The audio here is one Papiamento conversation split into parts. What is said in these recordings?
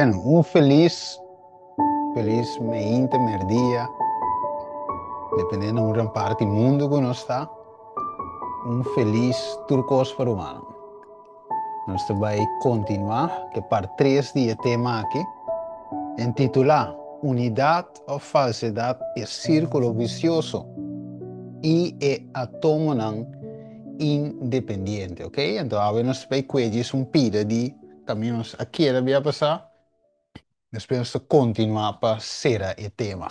Bueno, un felis, felis meinte, merdia, dependiendo di un parti mundu ku nos ta. Un felis tur kos pa ruman. Nos ta bai kontinuá ku part 3 di e tema aki, intitulá Unidat òf Falsedat, e Sírkulo Visioso i e Atomonan Independiente. Ok? Anto awe nos ta bai kue djis un pida di kaminda nos a keda bia pasá, despues nos ta kontinuá pa sera e tema.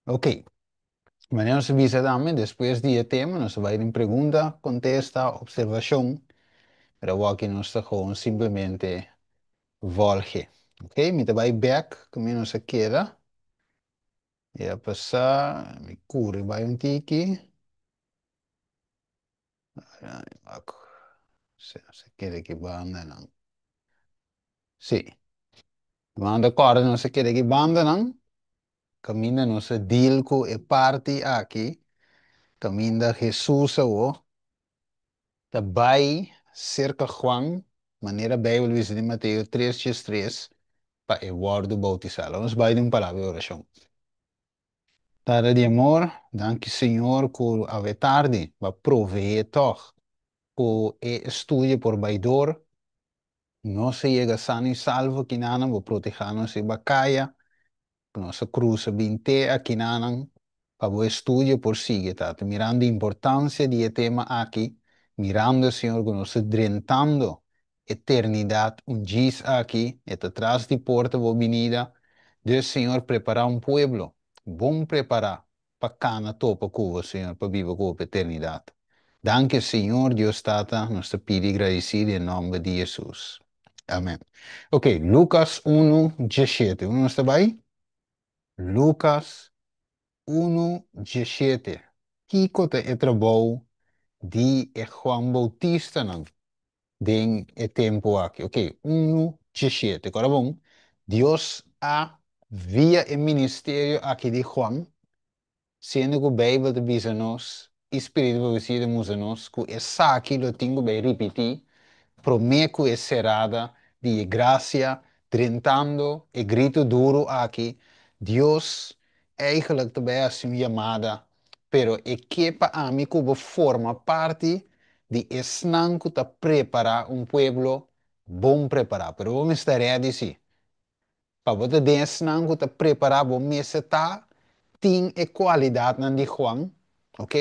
Ok. Manera nos a bisa tambe, despues di e tema nos ta bai den pregunta, kontesta, opservashon, pero awor nos ta gewoon simplemente volge. Ok, mi ta bai bèk kaminda nos a keda. I a pasá, mi kuri bai un tiki. Se keda aki banda nan. Sí. Manda kòrda nos a keda aki banda nan. Kaminda nos a deal ku e parti aki, kaminda Hesus awo ta bai serka Juan, manera Beibel bisa den Mateo 3:13, pa e wòrdu boutisá. Laga nos bai den un palabra di orashon. Tata di amor, danki Señor ku awe tardi bo a proveé tòg ku e estudio por bai dor. Nos a yega sano i salvo kinanan, bo protehá nos riba kaya, ku nos a krusa bin te akinanan pa bo estudio por sigui, Tata. Mirando importansia di e tema aki, mirando, Señor, ku nos ta drentando eternidat un djis aki, e ta tras di porta bo binida. Dus, Señor, prepará un pueblo bon prepará pa kana topa ku bo, Señor, pa biba ku bo pa eternidat. Danki, Señor Dios Tata, nos ta pidi i gradisí den nòmber di Hesus. Amèn. Ok, Lukas unu, 17. Unda nos ta bai? Lukas unu, 17. Kiko ta e trabou di e Juan Boutistanan den e tempu aki? Ok, unu, 17. Kòrda bon, Dios a via e ministerio aki di Juan, siendo ku Beibel ta bisa nos i spiritu profesia ta mustra nos ku esaki lo tin ku bai ripití promé ku e serada di e grasia drentando e gritu duru aki, Dios eigenlijk ta bai hasi un yamada, pero e ke pa ami ku bo forma parti di esnan ku ta prepará un pueblo bon prepará. Pero bo mester ready sí. Pa bo ta den esnan ku ta prepará bo mester ta tin e kualidatnan di Juan, ok?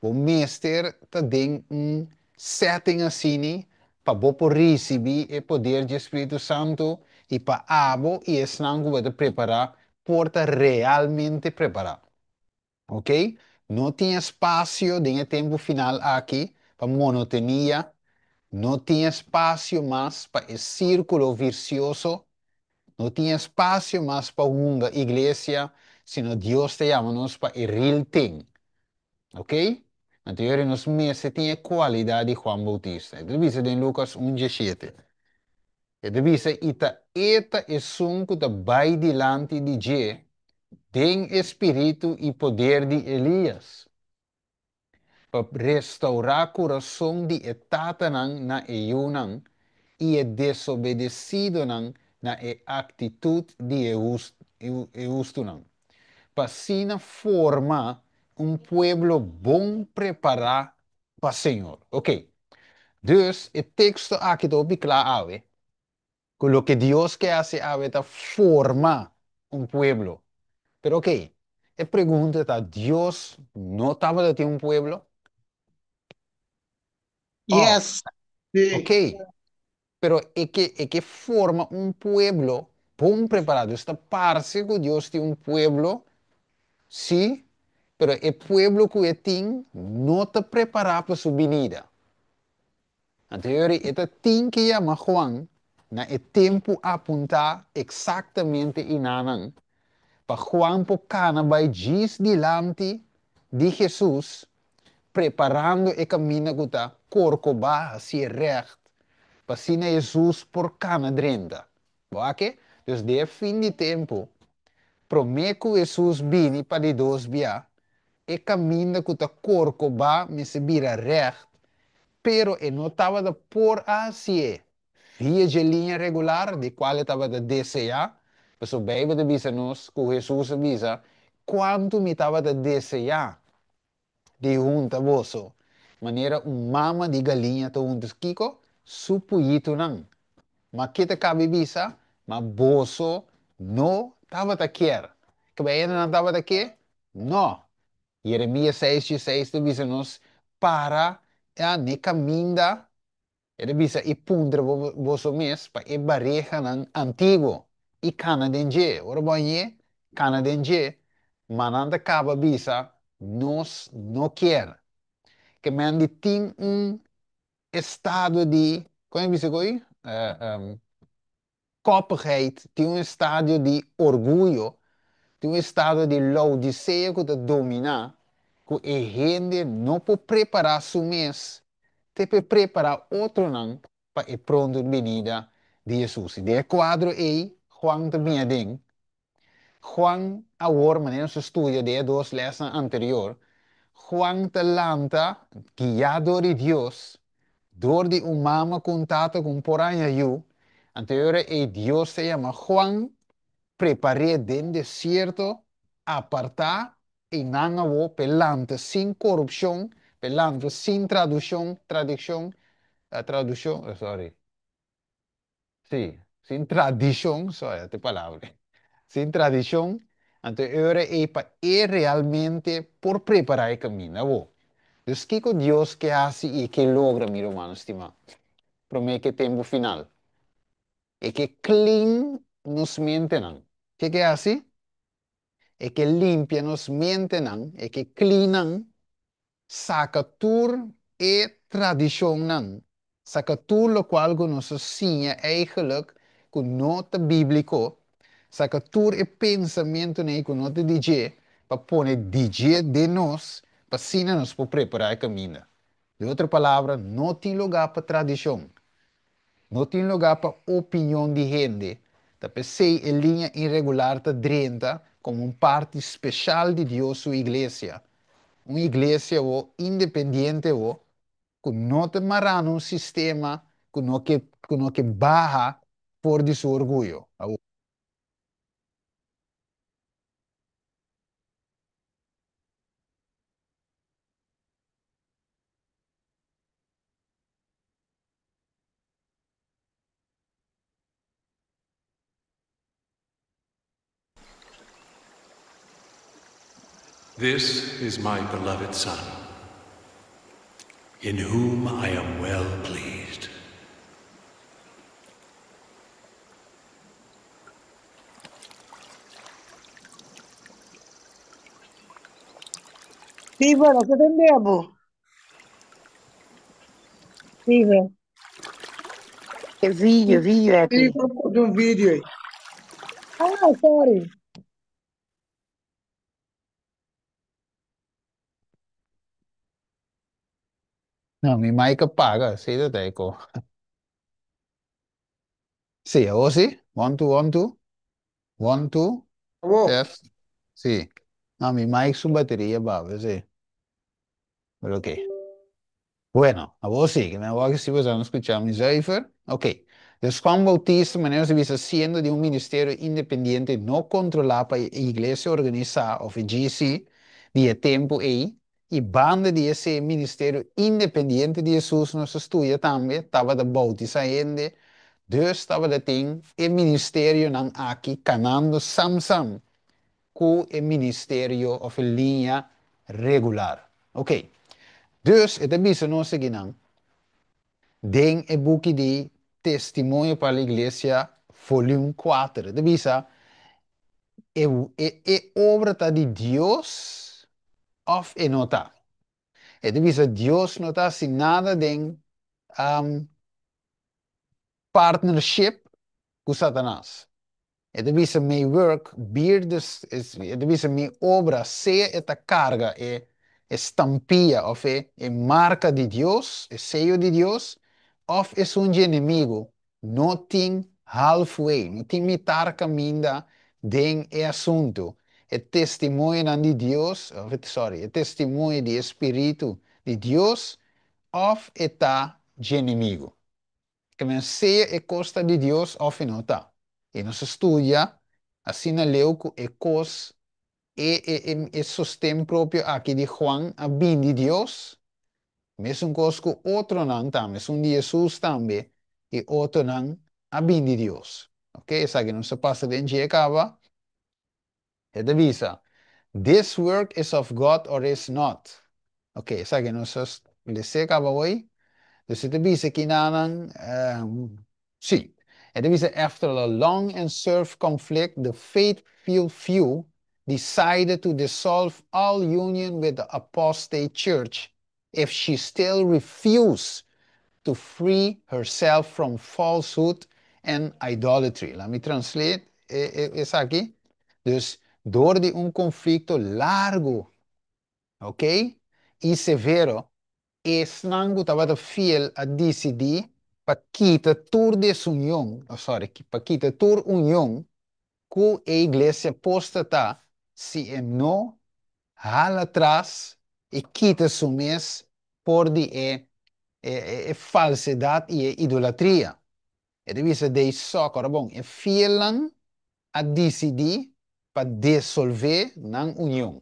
Bo mester ta den un setting asini pa bo por risibí e poder dje Spiritu Santu i pa abo i esnan ku bo ta prepará por ta realmente prepará. Ok? No tin espasio den e tempu final aki pa monotonia, no tin espasio mas pa e sírkulo virsioso, no tin espasio mas pa hunga iglesia, sino Dios ta yama nos pa e real thing. Ok? Anto yori nos mester tin e kualidat di Juan Boutista. E ta bisa den Lukas un 17. E ta bisa, I ta e ta esun ku ta bai dilanti di dje den e spiritu i poder di Elias, pa restourá kurason di e tatanan na e yunan i e desobedesidonan na e aktitut di e hustunan, pa asina forma un pueblo bon prepará pa Señor. Ok. Dus, e teksto aki ta hopi kla awe, ku loke Dios ke hasi awe ta forma un pueblo. Pero ok, e pregunta ta, Dios no tabata tin un pueblo? Òf, Yes. Sí. ok, pero e ke forma un pueblo bon prepará. Dus ta parse ku Dios tin un pueblo, sí, pero e pueblo ku e tin no ta prepará pa su binida. Anto yori e ta tin ke yama Juan na e tempu apuntá eksaktamente inanan pa Juan por kana bai djis dilanti di Hesus, preparando e kaminda ku ta korkobá hasié règt, pa asina Hesus por kana drenta. Bo a ke? Dus den e fin di tempu, promé ku Hesus bini pa di dos bia, e kaminda ku ta korkobá mester bira règt, pero e no tabata por a hasié. Via dje liña regular di kual e tabata deseá, pasobra Beibel ta bisa nos ku Hesus a bisa, Kuantu mi tabata deseá di hunta boso, manera un mama di galiña ta hunta kiko? Su puyitunan. Ma ke ta kabi bisa? Ma boso no tabata kier. Kaba nan tabata ke? No. Jeremias 6,6 ta bisa nos, Para ya ne kaminda. E ta bisa i puntra boso mes pa e barehanan antiguo i kana den dje. Ora bo hañ'é, kana den dje, ma nan ta kaba bisa, Nos no kier. Ke men di tin un estado di, kon e bisa ko'i? Koppigheid, tin un estadio di orguyo, tin un estado di Laodisea ku ta dominá, ku e hende no por prepará su mes te p'e prepará otronan pa e pronto binida di Hesus. I den e kuadro ei Juan ta bini aden. Juan awor, manera nos a studia den e dos lèsnan anterior, Juan ta lanta guiá dor di Dios, dor di un mama ku un tata ku un por haña yu. Anto e ora ei Dios ta yama Juan, prepar'é den desierto, apartá i nan awor p'e lanta sin korupshon, p'e lanta sin tradushon, tradikshon, tradushon, sorry, sí, sin tradishon, sorry, a ta e palabra, sin tradishon, anto e ora ei pa e realmente por prepará e kaminda awor. Dus kiko Dios ke hasi i e ke logra, mi rumannan stimá, promé ku e tempu final? E ke clean nos mentenan. Ke ke hasi? E ke limpia nos mentenan, e ke clean nan, saka tur e tradishonnan, saka tur lokual ku nos a siña eigenlijk ku no ta bíbliko, saka tur e pensamentunan ei ku no ta di dje, pa pone di dje den nos, pa asina nos por prepará e kaminda. Den otro palabra, no tin lugá pa tradishon. No tin lugá pa opinion di hende. Ta p'esei e liña iregular ta drenta komo un parti speshal di Dios su iglesia. Un iglesia wo independiente wo ku no ta mará na un sistema ku no ke ku no ke baha for di su orguyo. This is my beloved Son, in whom I am well pleased. Steven, nos ta tende bo. Steven. E video, video Sí, aki. pon un video ahí. Ah, sorry. No, mi mic a paga, sí, ta teko. Sí, awor sí? One, two, one, two. One, two. Awor. Test. Sí. No, mi mic su bateria baha, sí. Pero ok. Bueno, awor sí, ke men wak si boso a skucha mi zuiver. Ok. Dus Juan Bautista, manera nos a bisa, siendo di un ministerio independiente no kontrolá pa e iglesia organisá òf e GC di e tempu ei, i banda di esei ministerio independiente di Hesus nos a studia tambe tabata boutisá hende, dus tabata tin e ministerionan aki kanando sam sam ku e ministerio òf e liña regular. Ok. Dus e ta bisa nos ekinan den e buki di Testimonio pa la Iglesia volume 4. E ta bisa e e e obra ta di Dios òf e no ta. E ta bisa Dios no ta hasi nada den partnership ku Satanas. E ta bisa mi work beer dus e ta bisa mi obra sea e ta carga e e stampia of e e marca di Dios, e seyo di Dios, of esun dje enemigo. No tin halfway, no tin mitar caminda den e asunto. E testimonionan di Dios, of sorry, e testimonio di e Spiritu di Dios of e ta dje enemigo. Ke men sea e kos ta di Dios òf e no ta. I nos a studia asina leu ku e kos, e sosten propio aki di Juan a bin di Dios, mesun kos ku otronan tambe, esun di Hesus tambe i otronan a bin di Dios. Ok, esaki nos a pasa den dje kaba. E ta bisa, This work is of God or is not. Ok, esaki nos a lesa kaba hoy. Dus e ta bisa kinanan, sí. E ta bisa, after a long and severe conflict, the faithful few decided to dissolve all union with the apostate church if she still refused to free herself from falsehood and idolatry. Let me translate esaki. Dus door di un konflikto largu, ok, i severo, esnan ku tabata fiel a disidí pa kita tur desunion, oh, sorry, pa kita tur union ku e iglesia apóstata si e no hala atras i kita su mes for di e falsedat i e idolatria. E ta bisa they saw, ora bon, e fielnan a disidí pa disolvé nan union.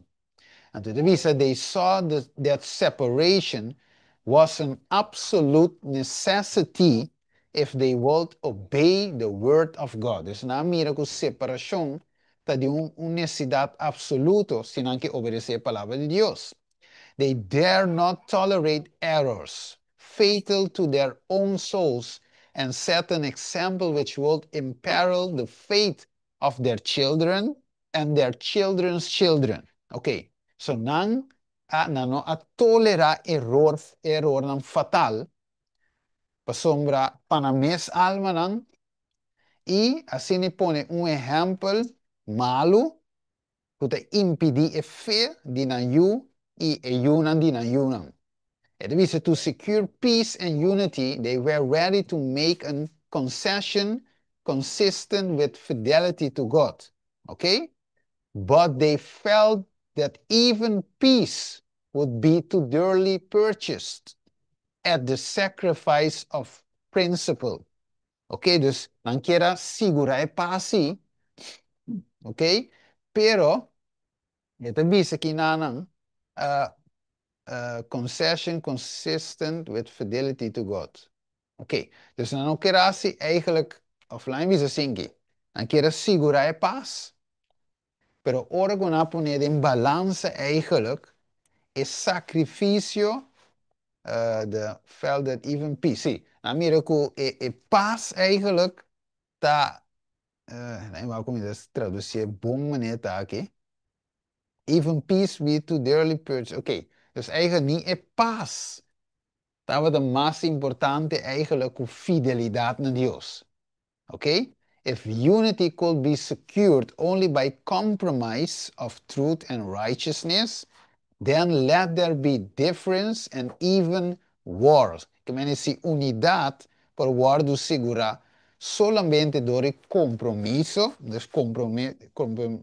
Anto e ta bisa they saw that separation was an absolute necessity if they would obey the word of God. Dus nan a mira ku separashon ta di un nesesidat absoluto si nan ke obedesé e palabra di Dios. They dare not tolerate errors fatal to their own souls and set an example which would imperil the faith of their children and their children's children. Ok, so nan no a tolerá eror, erornan fatal, pasobra pa nan mes almanan, i asina pone un ehèmpel malu ku ta impedí e fe di nan yu i e yunan di nan yunan. E ta bisa to secure peace and unity, they were ready to make a concession consistent with fidelity to God. Okay? But they felt that even peace would be too dearly purchased at the sacrifice of principle. Ok, dus nan kier a sigurá e pas, ok? Pero, e ta bisa kinanan, concession consistent with fidelity to God. Ok, dus nan no kier a hasi eigenlijk, of laat me bisa asina, nan kier a sigurá e pas, pero ora ku nan a pone den balansa eigenlijk, e sakrifisio, they felt that even peace. Sí, nan a mira ku e pas eigenlijk ta, nee, maar kon ik tradusí bon manera ta aki. Even peace be too dearly purchased. Ok, dus eigenlijk ni e pas tabata mas importante eigenlijk ku fidelidat na Dios. Ok? If unity could be secured only by compromise of truth and righteousness, then let there be difference and even wars. Ke men si unidat por wòrdu sigurá solamente dor di kompromiso, dus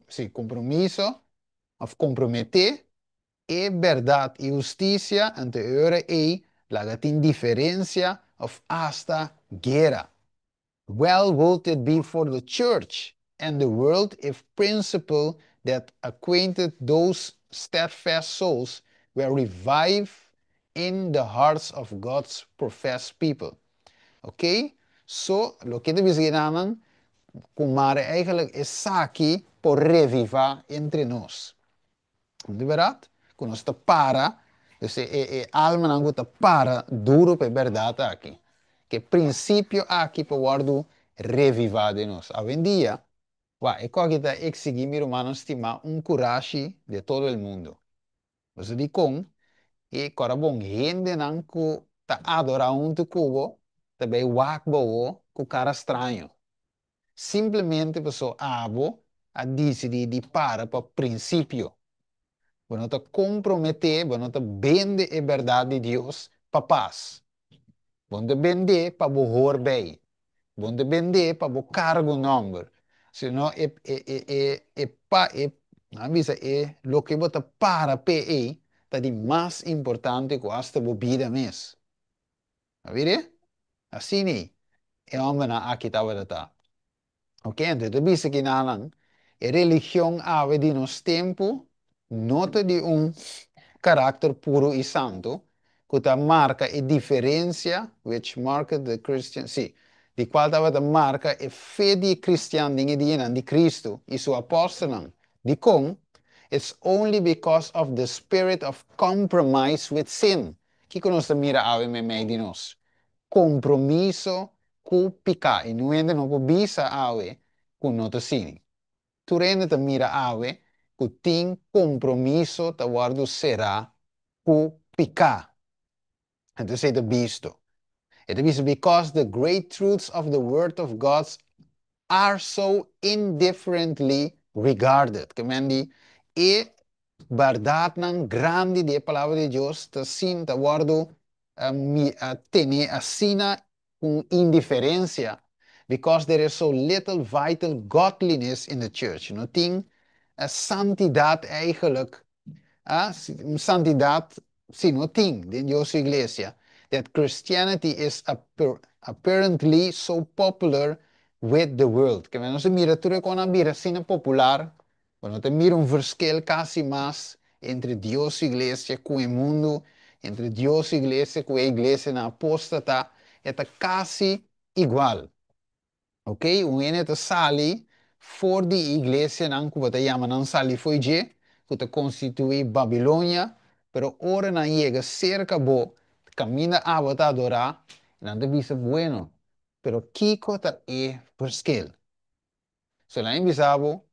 sí, kompromiso, òf komprometé e bèrdat i hustisia, anto ora ei laga tin diferensia òf asta guera. Well would it be for the church and the world if principle that acquainted those steadfast souls were revived in the hearts of God's professed people. Ok? So, loke ta bisa nan, ku mare eigenlijk esaki por revivá entre nos. Di bèrdat? Ku nos ta para, dus e almanan ku ta para duru pa e bèrdat aki. Ku prinsipio aki por wòrdu revivá den nos. Awendia, wak, e kos ta eksigí mi rumannan stimá un kurashi di tur e mundu. Bo di kon, e kora bon hendenan ku ta adorá huntu ku bo, ta bai wak bo ku kara straño. Simplemente paso abo a disidí di para pa prinsipio. Bo no ta komprometé, bo no ta bende e bèrdat di Dios pa pas. Bo no ta bende pa bo hoor bij. Bo no ta bende pa bo kargo number. Sino e pa e nan bisa e loke bo ta para p'e ei ta di mas importante ku asta bo bida mes. A mira? Asina ei. E hòmbernan aki tabata ta. Ok, anto e ta bisa ki nan, e religion awe di nos tempu no ta di un karakter puru i santu, ku ta marka e diferensia, which marked the Christian, sí, di kual tabata marka e fe di e kristian den e dianan di Kristu i su apòstelnan. Dikon? It's only because of the spirit of compromise with sin. Kiko nos ta mira awe meimei di nos? Kompromiso ku piká. I niun hende no por bisa awe ku no ta asina. Tur hende ta mira awe ku tin kompromiso ta wòrdu será ku piká. Anto esei ta bisto. E ta bisa, Because the great truths of the word of God are so indifferently regarded. Ke men di, e bèrdatnan grandi di e Palabra di Dios ta sin ta wòrdu tene asina ku indiferensia, because there is so little vital godliness in the church. No tin santidat eigenlijk, santidat si no tin den Dios su iglesia, that Christianity is apparently so popular with the world. Ke men nos a mira tur e kon a bira asina popular, bo no ta mira un verschil kasi mas entre Dios su iglesia ku e mundu, entre Dios su iglesia ku e iglesianan apóstata, e ta kasi igual. Ok, un hende ta sali for di e iglesianan ku bo ta yama nan sali fo'i dje, ku ta konstituí Babilonia, pero ora nan yega serka bo, kaminda abo ta adorá, nan ta bisa, Bueno, pero kiko ta e verschil? So nan a bisa bo,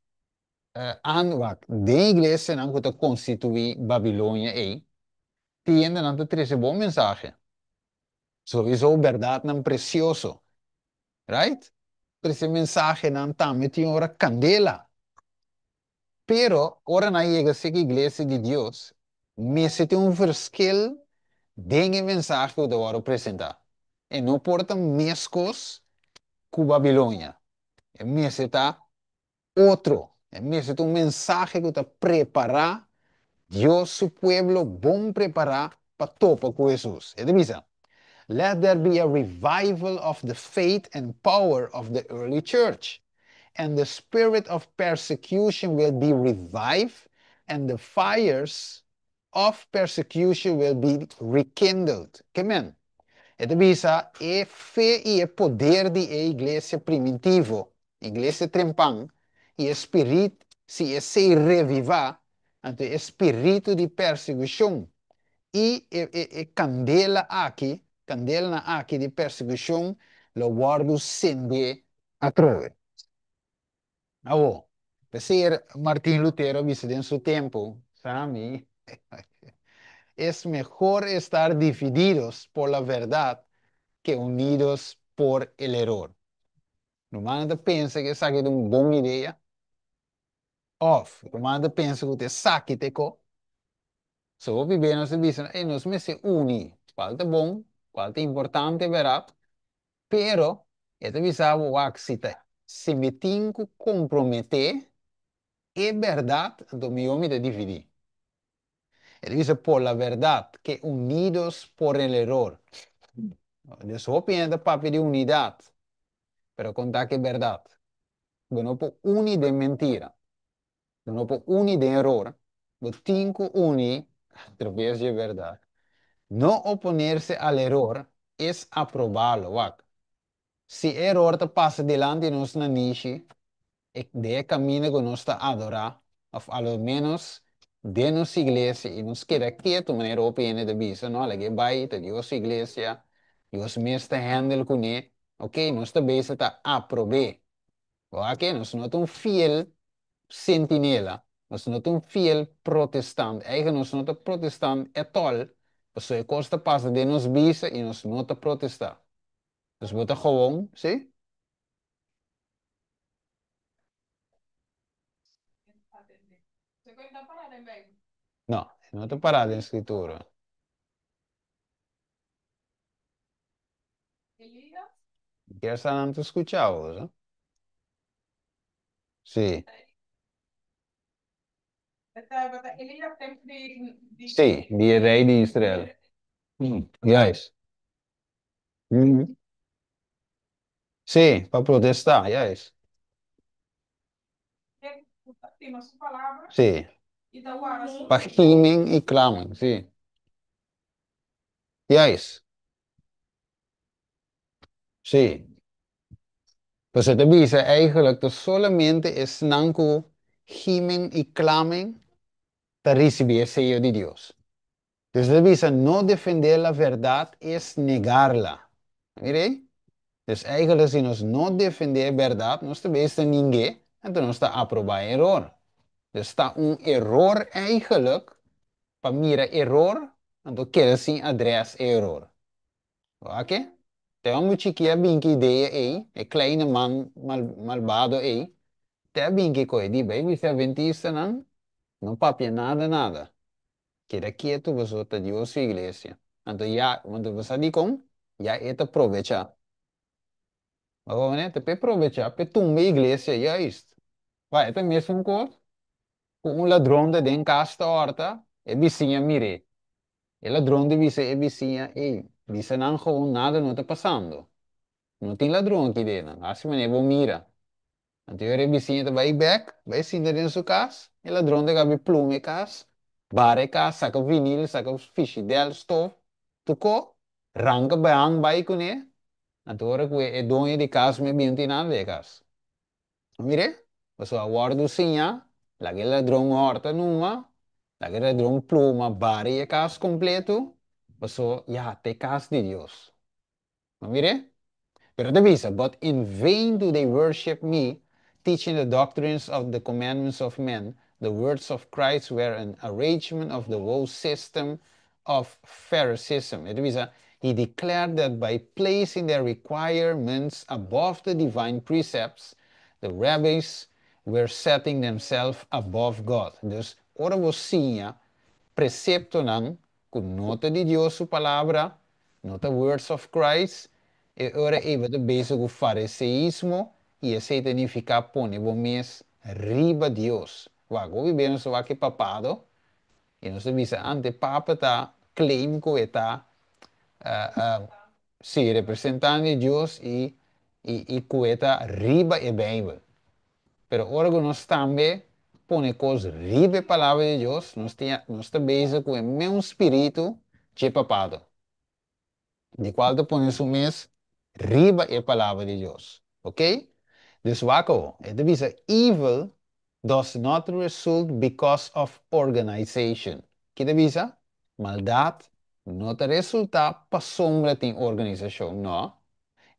An wak, den e iglesianan ku ta konstituí Babilonia ei, tin hendenan ta trese bon mensahe. Sowieso bèrdatnan presioso. Right? Trese mensahenan tambe tin ora kandela. Pero ora nan yega seki iglesia di Dios, mester tin un verschil den e mensahe ku ta wòrdu presentá. E no por ta meskos ku Babilonia. E mester ta otro. E mester ta un mensahe ku ta prepará Dios su pueblo bon prepará pa topa ku Hesus. E ta bisa, Let there be a revival of the faith and power of the early church, and the spirit of persecution will be revived and the fires of persecution will be rekindled. Ke men? E ta bisa e fe i e poder di e iglesia primitivo, iglesia trempan, i e spirit, si esei revivá, anto e spiritu di persigushon i e e e kandela aki, kandelanan aki di persigushon lo wòrdu sendé atrobe. Awor, p'esei Martin Lutero a bisa den su tempu, Sami, es mehor estar divididos por la verdad que unidos por el eror. Rumannan ta pensa ku esaki ta un bon idea? Òf rumannan ta pensa ku ta esaki ta e ko? So hopi bes nos ta bisa, ey, nos mester uni, kual ta bon, kual ta importante, bèrdat? Pero e ta bisa bo, wak, si ta si mi tin ku komprometé e bèrdat, anto mihó mi ta dividí. E ta bisa por la verdad que unidos por el eror. Dus hopi hende ta papia di unidat, pero kon ta ku e bèrdat? Bo no por uni den mentira. Bo no por uni den eror, bo tin cu uni atraves dje berdad. No oponerse al eror es aprobalo. Wak, si e eror ta pasa dilanti nos nanishi, e den e caminda cu nos ta adora, of a lo menos den nos iglesia, y nos keda ketu, manera hopi hende ta bisa, no, laga e bay, ta Dios su iglesia, Dios mes ta handle cune, ok, nos ta bisa ta aprobe. Wak, nos no ta un fiel sentinela, nos no ta un fiel protestant. Eigen nos no ta protestant at all, pasobra e kos ta pasa den nos bisa i nos no ta protestá. Dus bo ta gewoon, sí? No, e no ta pará den Skritura. Kier sa nan ta skucha bo, sa? Sí. Sí, di e rei di Israel. Juist. Sí, pa protestá, juist. Sí. Pa gimen i klamen, sí. Juist. Sí. Pues e ta bisa eigenlijk ta solamente esnan ku gimen i klamen ta risibí e seyo di Dios. Dus e ta bisa no defendé la verdad es negarla. Mira ei? Dus eigenlijk si nos no defendé e bèrdat, nos ta bes ta ning'é, anto nos ta aprobá e eror. Dus ta un eror eigenlijk pa mira eror, anto keda sin adrès e eror. Wak? Te un muchiki a bin ku idea ei, e kleine man mal, malbado ei, te a bin ku koi di bai bisa adventistanan, no papia nada nada. Keda ketu boso ta Dios su iglesia. Anto ya, anto bo sa dikon? Ya e ta probechá. Bo wak ta p'e probechá p'e tumba e iglesia juist. Wak, e ta mesun kos ku un ladron ta den kas ta hòrta, e bisiña mir'é. E ladron ta bisa e bisiña, Ey, bisa nan gewoon nada no ta pasando. No tin ladron aki den nan. Hasi manera bo mira. Anto e ora e bisiña ta bai bek, bai sinta den su kas, e ladron ta gabi pluma e kas, bara e kas, saka vinil, saka fishidèl, stof, tuko, ranka bai hang bai kuné. Anto ora ku e doño di kas me bin tin nada den e kas. Mir'é, pasobra a wòrdu siñá, laga e ladron hòrta numa, laga e ladron pluma bari e kas kompletu, pasobra ya ta e kas di Dios. No mir'é? Pero ta bisa, But in vain do they worship me, teaching the doctrines of the commandments of men, the words of Christ were an arrangement of the whole system of Phariseeism. E ta bisa, He declared that by placing their requirements above the divine precepts, the rabbis were setting themselves above God. Dus, ora bo siña preceptonan ku no ta di Dios su palabra, no ta words of Christ, e ora ei bo ta bezig ku fariseismo i esei ta nifiká pone bo mes riba Dios. Wak, hopi bes nos ta wak e papado i nos ta bisa ante papa ta claim ku e ta sí, representante di Dios i ku e ta riba e Beibel. Pero ora ku nos tambe pone kos riba e Palabra di Dios, nos tin nos ta bezig ku e mesun spiritu dje papado, di kual ta pone su mes riba e Palabra di Dios. Ok? Dus wak awo, e ta bisa evil does not result because of organization. Ki ta bisa? Maldat no ta resultá pasobra tin organisashon, no.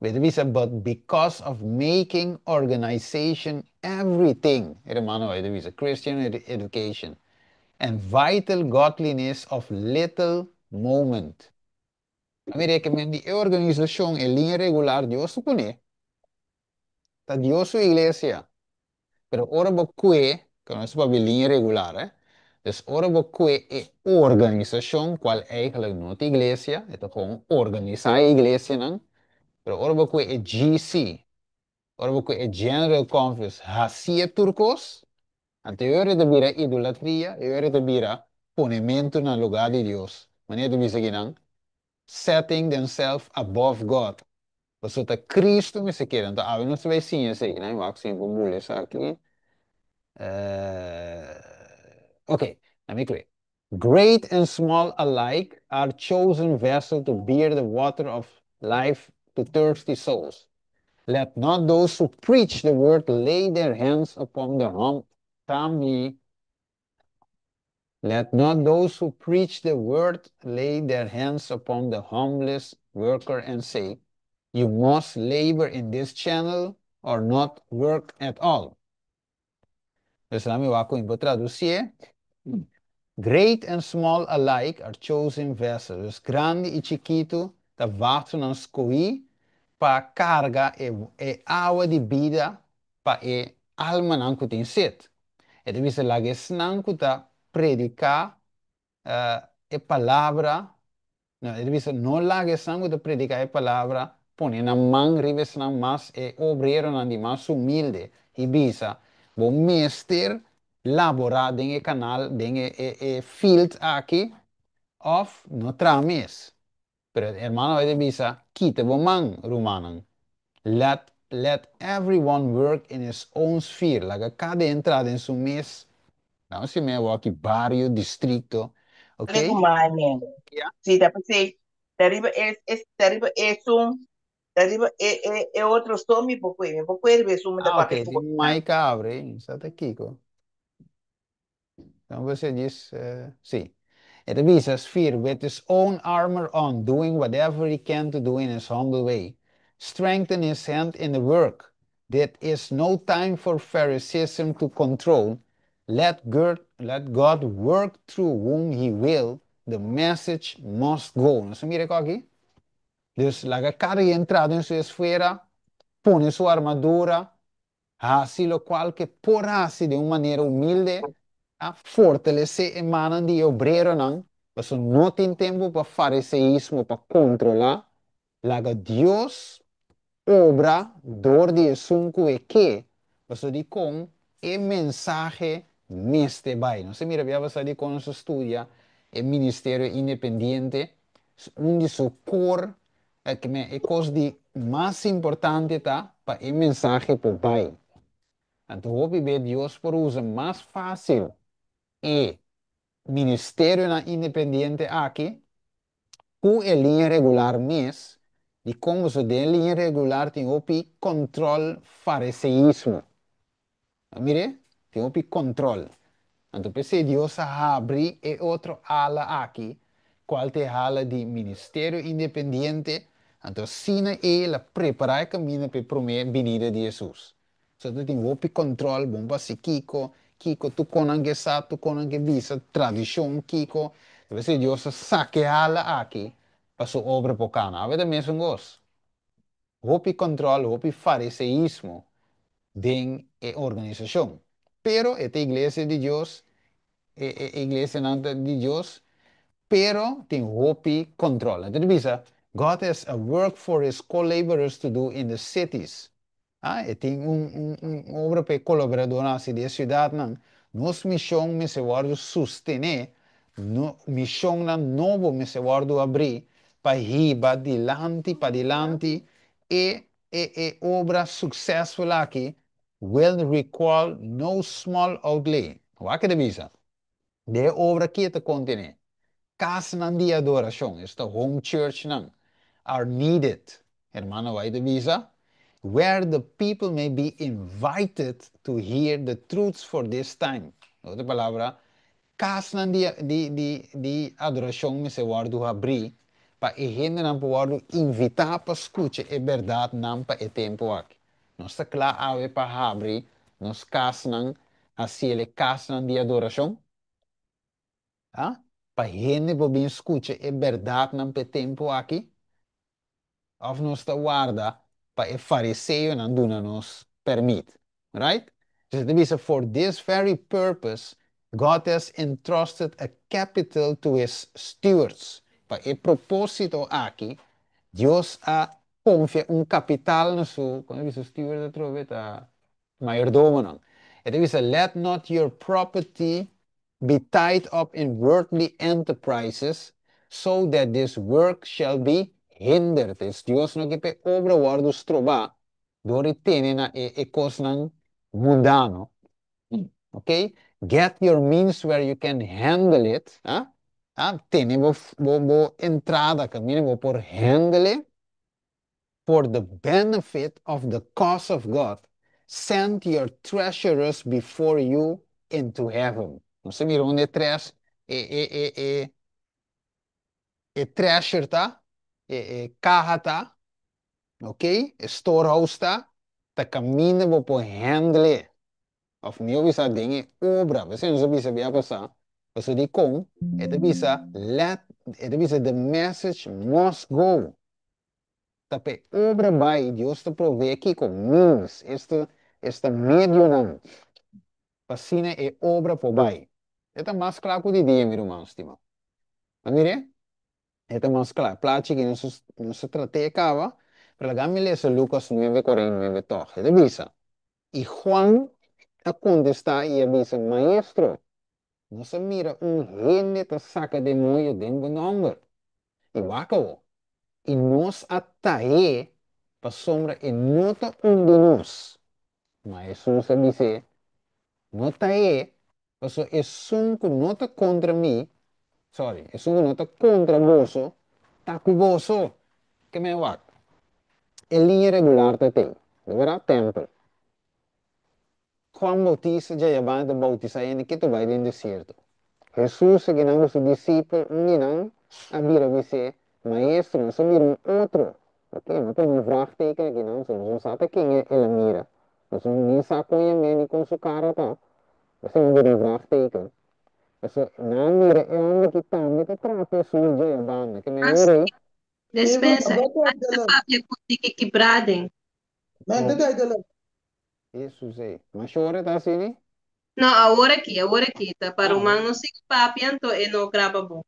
E ta bisa but because of making organization everything. Hermano, e ta bisa Christian education and vital godliness of little moment. Mira ke men di e organisashon e liña regular Dios ta pone. Ta Dios su iglesia. Pero ora bo kue, ku nos ta papia liña regular, eh. Dus ora bo kue e organisashon, kual eigenlijk no ta iglesia, e ta gewoon organisá e iglesianan. Pero ora bo kue e GC, ora bo kue e General Conference, hasi e tur kos, anto e ora ta bira idolatria, e ora ta bira ponementu na lugá di Dios. Manera ta bisa akinan, setting themselves above God. Pasobra ta Cristo mester kere. Anto awe nos ta bai siña esei. Nan wak siña por bula esaki. Ok, laat me kwe. Great and small alike are chosen vessel to bear the water of life to thirsty souls. Let not those who preach the word lay their hands upon the hum Tammy. Let not those who preach the word lay their hands upon the humblest worker and say, You must labor in this channel or not work at all. Dus laat me wak ku tradusí. Great and small alike are chosen vessels. Dus grandi i chikitu ta vasonan skohí pa karga e awa di bida pa e almanan ku tin set. E ta bisa laga esnan ku ta prediká e palabra, no, e ta bisa no laga esnan ku ta prediká e palabra pone nan man riba esnan mas e obreronan di mas humilde i bisa bo mester laborá den e kanal, den e field aki òf no traha mes. Pero hermano e ta bisa kita bo man, rumannan. Let Let everyone work in his own sphere. Laga kada hende traha den su mes. No si mi aki bario, distrito, ok? Kumane. Yeah. Si, ta p'esei. Riba es es riba esun riba e otro so mi por mi por riba esun mi ta Ah, papia ok. poko. Tin mic habri, sa ta kiko. Anto bo disi, si. E ta bisa sphere with his own armor on, doing whatever he can to do in his humble way. Strengthen his hand in the work. That is no time for Pharisaism to control. Let God work through whom he will. The message must go. Nos a mira aki? Dus laga kada hende traha den su esfera, pone su armadura, hasi loke ku por hasi di un manera humilde, a fortalesé e man di obreronan, paso no tin tempu pa fariseismo, pa kontrolá, laga Dios obra dor di esun ku e ke, paso di kon e mensahe mester bai. Nos a mira bia di kon nos studia e ministerio independiente, un di su core e ku e kos di mas importante ta pa e mensahe por bai. Anto, hopi be Dios por usa mas fásil e ministerionan independiente aki, ku e liña regular mes, i kon so den liña regular tin hopi kontrol fariseismo. Mira, tin hopi kontrol. Anto, p'esei Dios a habri e otro ala aki, kual ta e ala di ministerio independiente, anto asina el a prepará e kaminda pa e promé binida di Hesus. So tin hopi kontrol, bon pa kiko, kiko tu konan ke sa, tu konan ke bisa, tradishon kiko. P'esei Dios a saka e ala aki pa su obra por kana. Awe mesun kos. Hopi kontrol, hopi fariseismo den e organisashon. Pero e iglesia di Dios, e iglesia no di Dios, pero tin hopi kontrol. Anto, bisa, God has a work for his co-laborers to do in the cities. Ah, e tin un obra pa kolaboradó asina di siudatnan. Nos mishon mester wòrdu sostené, no, mishonnan nobo mester wòrdu habrí pa hiba dilanti, pa dilanti e obra successful aki will require no small outlay. Wak e bisa. E obra aki ta kontené. Kasnan di adorashon, esta home church nan, are needed. Ruman White bisa. Where the people may be invited to hear the truths for this time. Otro palabra, kasnan di adorashon mester wòrdu habrí pa e hendenan por invitá pa skucha e bèrdatnan pa e tempu aki. Nos ta kla awe pa habri nos kasnan, asina kasnan di adorashon. Ah? Pa hende por bin skucha e bèrdatnan pa e tempu aki. Òf nos ta warda pa e fariseonan duna nos pèrmit. Right? So bisa, for this very purpose, God has entrusted a capital to his stewards. Pa e propósito aki, Dios a konfia un kapital na su, kon bisa steward atrobe ta mayordomonan. E bisa, let not your property be tied up in worldly enterprises, so that this work shall be hindered. Dus Dios no ke pa e obra wòrdu strobá, dor di tene na e kosnan mundano. Ok? Get your means where you can handle it. Ah? Ah, tene bo, bo, bo entrada kaminda bo por handle it for the benefit of the cause of God. Send your treasurers before you into heaven. Nos a mira unda e treasure ta, e kaha ta, ok? E storehouse ta, ta kaminda bo por handle. Òf mi bisa den e obra, bo no bisa bia pasa, bo di kon, e ta bisa let, e ta bisa the message must go. Ta pa e obra bai, Dios ta proveé kiko means, esta medionan. Pa asina e obra por bai. E ta mas kla ku di dia, mi ruman stimá. Ma mira, e ta mas kla. Plachi ku nos trat'é kaba, pero laga mi lesa Lucas 9:49 tòg. E ta bisa. I Juan a kontestá i a bisa, Maestro, nos a mira un hende ta saka demoño den bo nòmber. I wak awor. I nos a tah'é. Pasobra e no ta un di nos. Ma Hesus a bis'é, No ta e, pasobra esun ku no ta kontra mi, sorry, esun ku no ta kontra boso, ta ku boso. Ke men wak? E liña regular ta tei, de berdad, tèmpel. Juan Bautista dja yabá ta bautisá hende ke ta bai den desierto. Hesus a kinan ku su disipel, un di nan a bira bis'é, Maestro, nos a mira un otro. Ok, no pone un vraagteken aki nan, so nos no sa ta ken el a mira. Nos no ni sa kon yam'é ni kon su kara ta. Esei no bira un vraagteken. Pasobra nan a mira e hòmber aki tambe ta trata Hesus dja yabanda. Ke men ora ei? Steven, Despensa, abo e ta ta duidelijk. papia ku tiki kibrá den. Men ta duidelijk. Hesus ei. Ma shore ta asini? No, awor aki, awor aki ta pa Ah, ruman no sigui papia anto e no graba bon.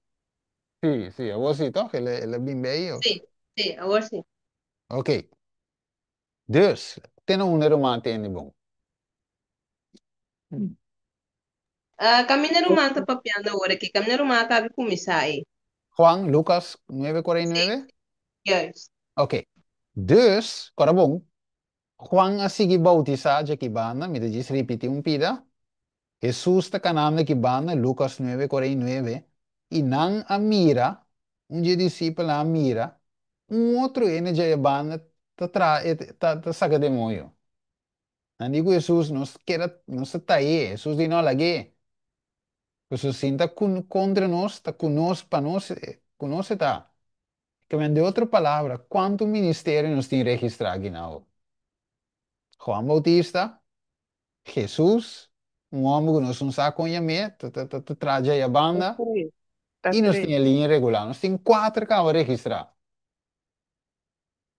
Sí, sí, awor sí toch? El a bin bij of? Sí, sí, awor sí. Ok. Dus, te na unda ruman tende bon? Ah, kaminda ruman ta papiando awor aki, kaminda ruman a kabi kuminsá ei. Juan, Lucas 9, Sí, 49? juist. Ok. Dus, kora bon, Juan a sigui bautisá dje ki banda, mi ta djis ripití un pida, Hesus ta kanando ki banda, Lukas nuebe kuarenta i nuebe, i nan a mira, un dje disipelnan a mira, un otro hende dje e banda ta traha e ta ta saka demoño. Nan di ku Hesus, Nos keda nos ta taye. Hesus di, No, lag'é. Pasobra sin ta kontra nos, ta ku nos, pa nos, ku nos e ta. Ke men di otro palabra, kuantu ministerio nos tin registrá aki nau? Juan Bautista, Hesus, un hòmber ku nos no sa kon yam'é, ta ta ta traha djei a Ta banda, tres, ta i nos tin tres. e liña regular. Nos tin kuater kaba registrá.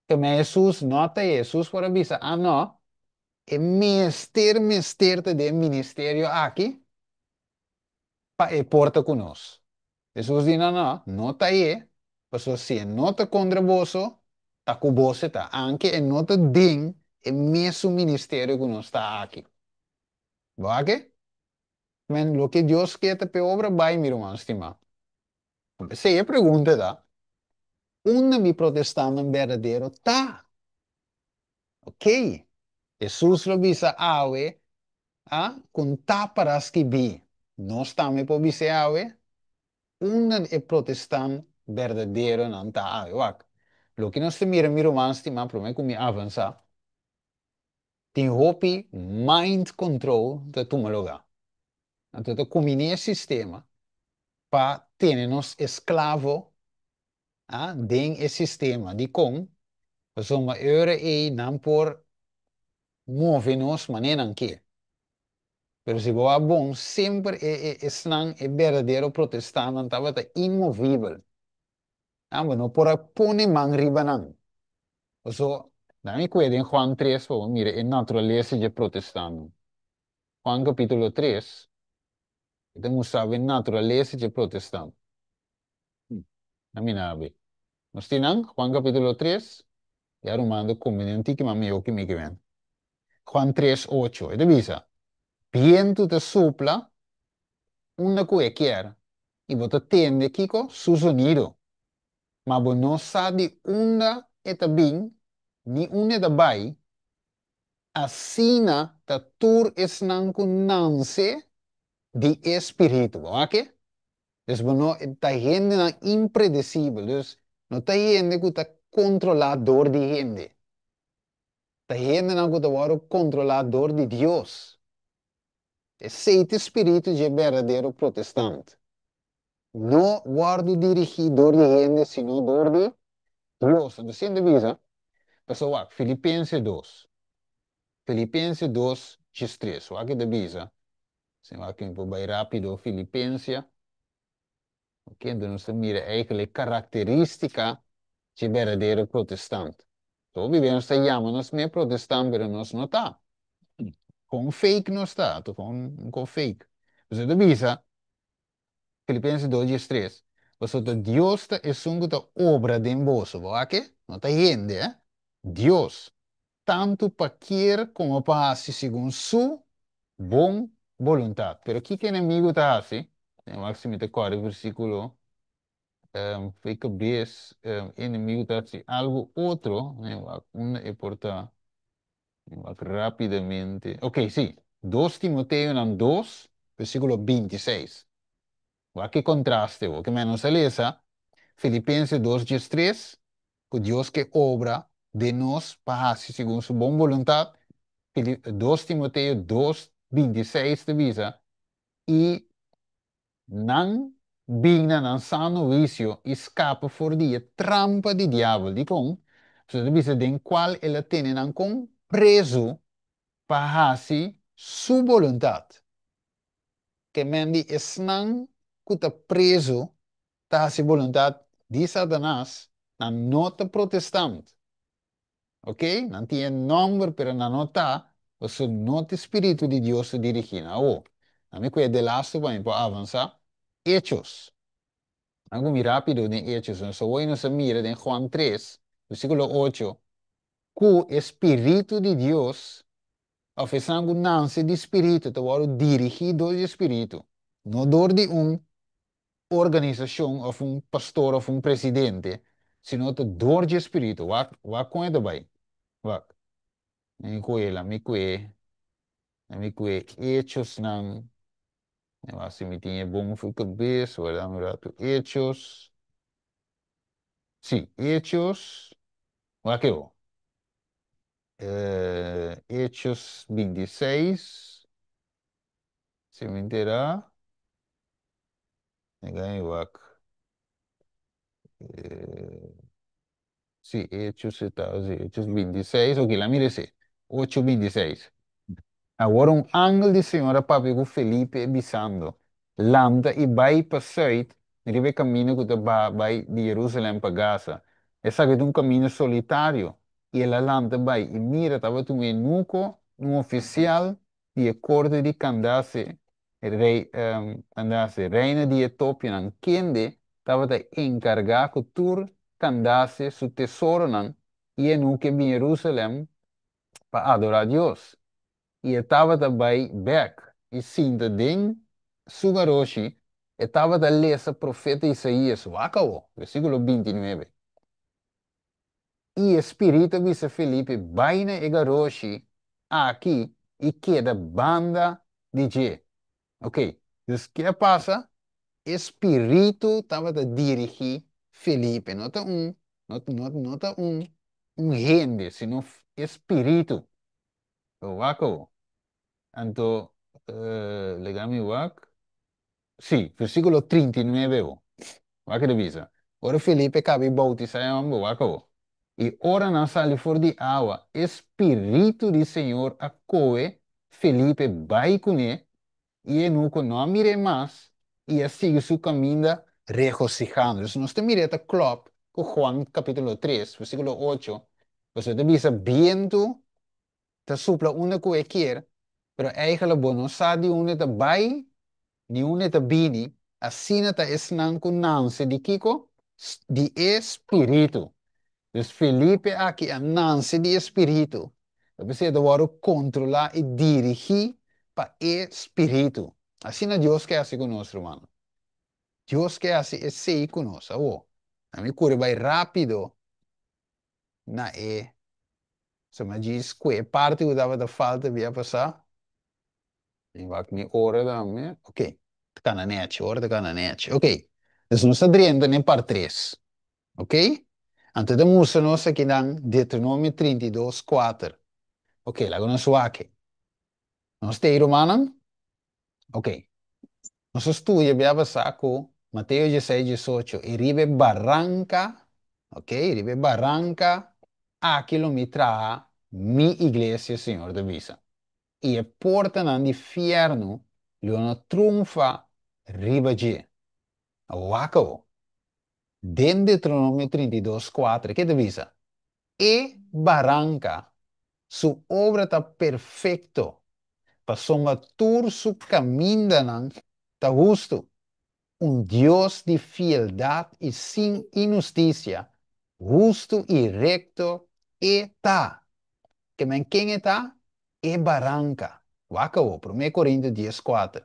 Ke men Hesus no ta e. Hesus por a bisa, Ah no, e mester mester ta den e ministerio aki pa e por ta ku nos. Hesus di, No, no, no ta e, pasobra si e no ta kontra boso, ta ku boso e ta, anke e no ta den e mesun ministerio ku nos ta aki. Bo a ke? Men, loke Dios ke ta p'e obra bai, mi ruman stimá. P'esei e pregunta ta, Unda mi protestantnan berdadero ta? Ok, Hesus lo bisa awe, a con ta para skibí. Nos tambe por bis'é awe, unda e protestant berdaderonan ta awe? Wak, loke nos ta mira, mi ruman stimá, promé ku mi avansá, tin hopi mind control ta tuma lugá. Anto ta kuminé e sistema pa tene nos esklavo, a, den e sistema. Dikon? Pasobra e ora ei nan por move nos manera nan ke. Pero si bo a bon, semper e e esnan, e berdadero protestantnan tabata inmovibel. Nan bo no por a pone man riba nan. Paso, nan mi kue den Juan tres pa bo mira e naturalesa dje protestantnan. Juan capítulo tres, e ta mustra bo e naturalesa dje protestant. Nan mi na abi. Nos tin nan, Juan capítulo tres, ya ruman ta come un tiki mas mihó ki mi ki wen. Juan tres, ocho, e ta bisa, Bientu ta supla unda ku e kier, i bo ta tende kiko? Su zonido. Ma bo no sa di unda e ta bin, ni unda e ta bai. Asina ta tur esnan ku nanse di e spiritu. Bo wak e? Dus bo no ta hendenan impredesibel. Dus no ta hende ku ta kontrolá dor di hende. Ta hendenan ku ta wòrdu kontrolá dor di Dios. Esei ta e spiritu dje berdadero protestant. No wòrdu dirigí dor di hende sino dor di Dios. Anto siempre bisa, pasobra wak, Filipense dos, Filipense dos djes tres, wak e ta bisa, si wak mi por bai rápido, Filipensia, ok, anto nos ta mira eigenlijk karakterístika dje berdadero protestant. Hopi bes nos ta yama nos mes protestant, pero nos no ta. Kon fake nos ta, ta kon un kon fake. Pasobra e ta bisa, Filipenses dos dies tres, Pasobra ta Dios ta esun ku ta obra den boso, bo wak e? No ta hende, eh? Dios, tantu pa kier komo pa hasi segun su bon boluntat. Pero kiko enemigu ta hasi? Wak si mi ta kòrda e versíkulo. Fake bes enemigu ta hasi algu otro, ne, wak unda e por ta. Wak rápidamente. Ok, sí. 2 Timoteonan 2, versíkulo 26. Wak e kontraste bo. Ke men nos a lesa Filipense 2, 13, ku Dios ke obra den nos pa hasi segun su bon boluntat. 2 Timoteo 2, 26 ta bisa, I nan bin na nan sano huisio i skapa for di e trampa di diabel. Dikon? Pasobra ta bisa den kual el a tene nan kon prezu pa hasi su boluntat. Ke men di esnan ku ta prezu ta hasi boluntat di Satanas, nan no ta protestant. Ok, nan tin e nòmber pero nan no ta, pasobra no ta e spiritu di Dios ta dirigí nan. Awor, ami ku e delaste pa mi por avansá. Hechos. Nan ku mi rápido den Hechos. Nos awor nos a mira den Juan 3, versíkulo 8, ku e spiritu di Dios, òf esnan ku nanse di spiritu, ta wòrdu dirigí dor di e spiritu, no dor di un organisashon òf un pastor òf un presidente, sino ta dor dje spiritu. Wak, wak kon e ta bai. Wak. Mi kue la, mi kue, mi kue Hechosnan. Mi wak si mi tin e bon for kabes, wak un ratu. Hechos. Sí, Hechos. Wak e bo. Hechos 26. Si mi entera. Nega wak. Sí, Hechos ta, sí, Hechos 26, ok, la mire sí. 8, 26. Awor un angel di Señor a papia ku Felipe bisando, Lanta i bai pa sùit, riba e kaminda ku ta baha bai di Jerusalèm pa Gaza. Esaki ta un kaminda solitario. I el a lanta bai, i mira, tabata un eunuko, un ofisial di e korte di Kandase, rei, Kandase, reina di Etopianan, kende tabata enkargá ku tur Kandase su tesoronan, i e nuke bin Jerusalèm pa adorá Dios. I e tabata bai bèk i sinta den su garoshi, e tabata lesa profeta Isaías, wak awor, versíkulo 29. I e spiritu a bisa Felipe, Bai na e garoshi aki i keda banda di dje. Ok, dus ke a pasa? E spiritu tabata dirigí Felipe, no ta un, no, no, no ta un, un hende, sino e spiritu. Wak awor. Anto, lega mi wak. Sí, versíkulo 39 awor. Wak ke ta bisa. Ora Felipe kaba di boutisá e hòmber, wak awor. I ora nan sali for di awa, e spiritu di Señor a kohe Felipe bai kuné, i eunuko no a mir'é mas, i a sigui su kaminda regosihando. Dus nos ta mira e ta klòp ku Juan kapítulo 3, versíkulo 8, pasobra e ta bisa, Bientu ta supla unda ku e kier, pero eigenlijk bo no sa di unda e ta bai ni unda e ta bini, asina ta esnan ku nanse di kiko? Di e spiritu. Dus Felipe aki a nanse di e spiritu, ta p'esei e ta wòrdu kontrolá i dirigí pa e spiritu. Asina Dios ke hasi ku nos, rumannan. Dios ke hasi esei ku nos. Awor, ami kuri bai rápido na e Sama djis ku e parti ku tabata falta bia pasá. Mi wak mi ora tambe. Ok, ta kana nechi, ora ta kana nechi. Ok, dus nos ta drenta den part tres. Ok, anto ta mustra nos akinan Deuteronomio 32, 4. Ok, laga nos wak e. Nos ta ei rumannan? Ok. Nos a studia bia pasá ku Mateo 16, 18, i riba e baranka, ok, riba e baranka aki lo mi traha mi iglesia, Señor ta bisa, i e portanan di fièrnu lo no trunfa riba dje. Wak awor. Den Deuteronomio 32, 4, ke ta bisa? E baranka su obra ta perfekto, pasobra tur su kamindanan ta hustu. Un Dios di fieldat i sin inhustisia, hustu i rekto e ta. Ke men ken e ta? E baranka. Wak awor, Promé Korinto 10, 4.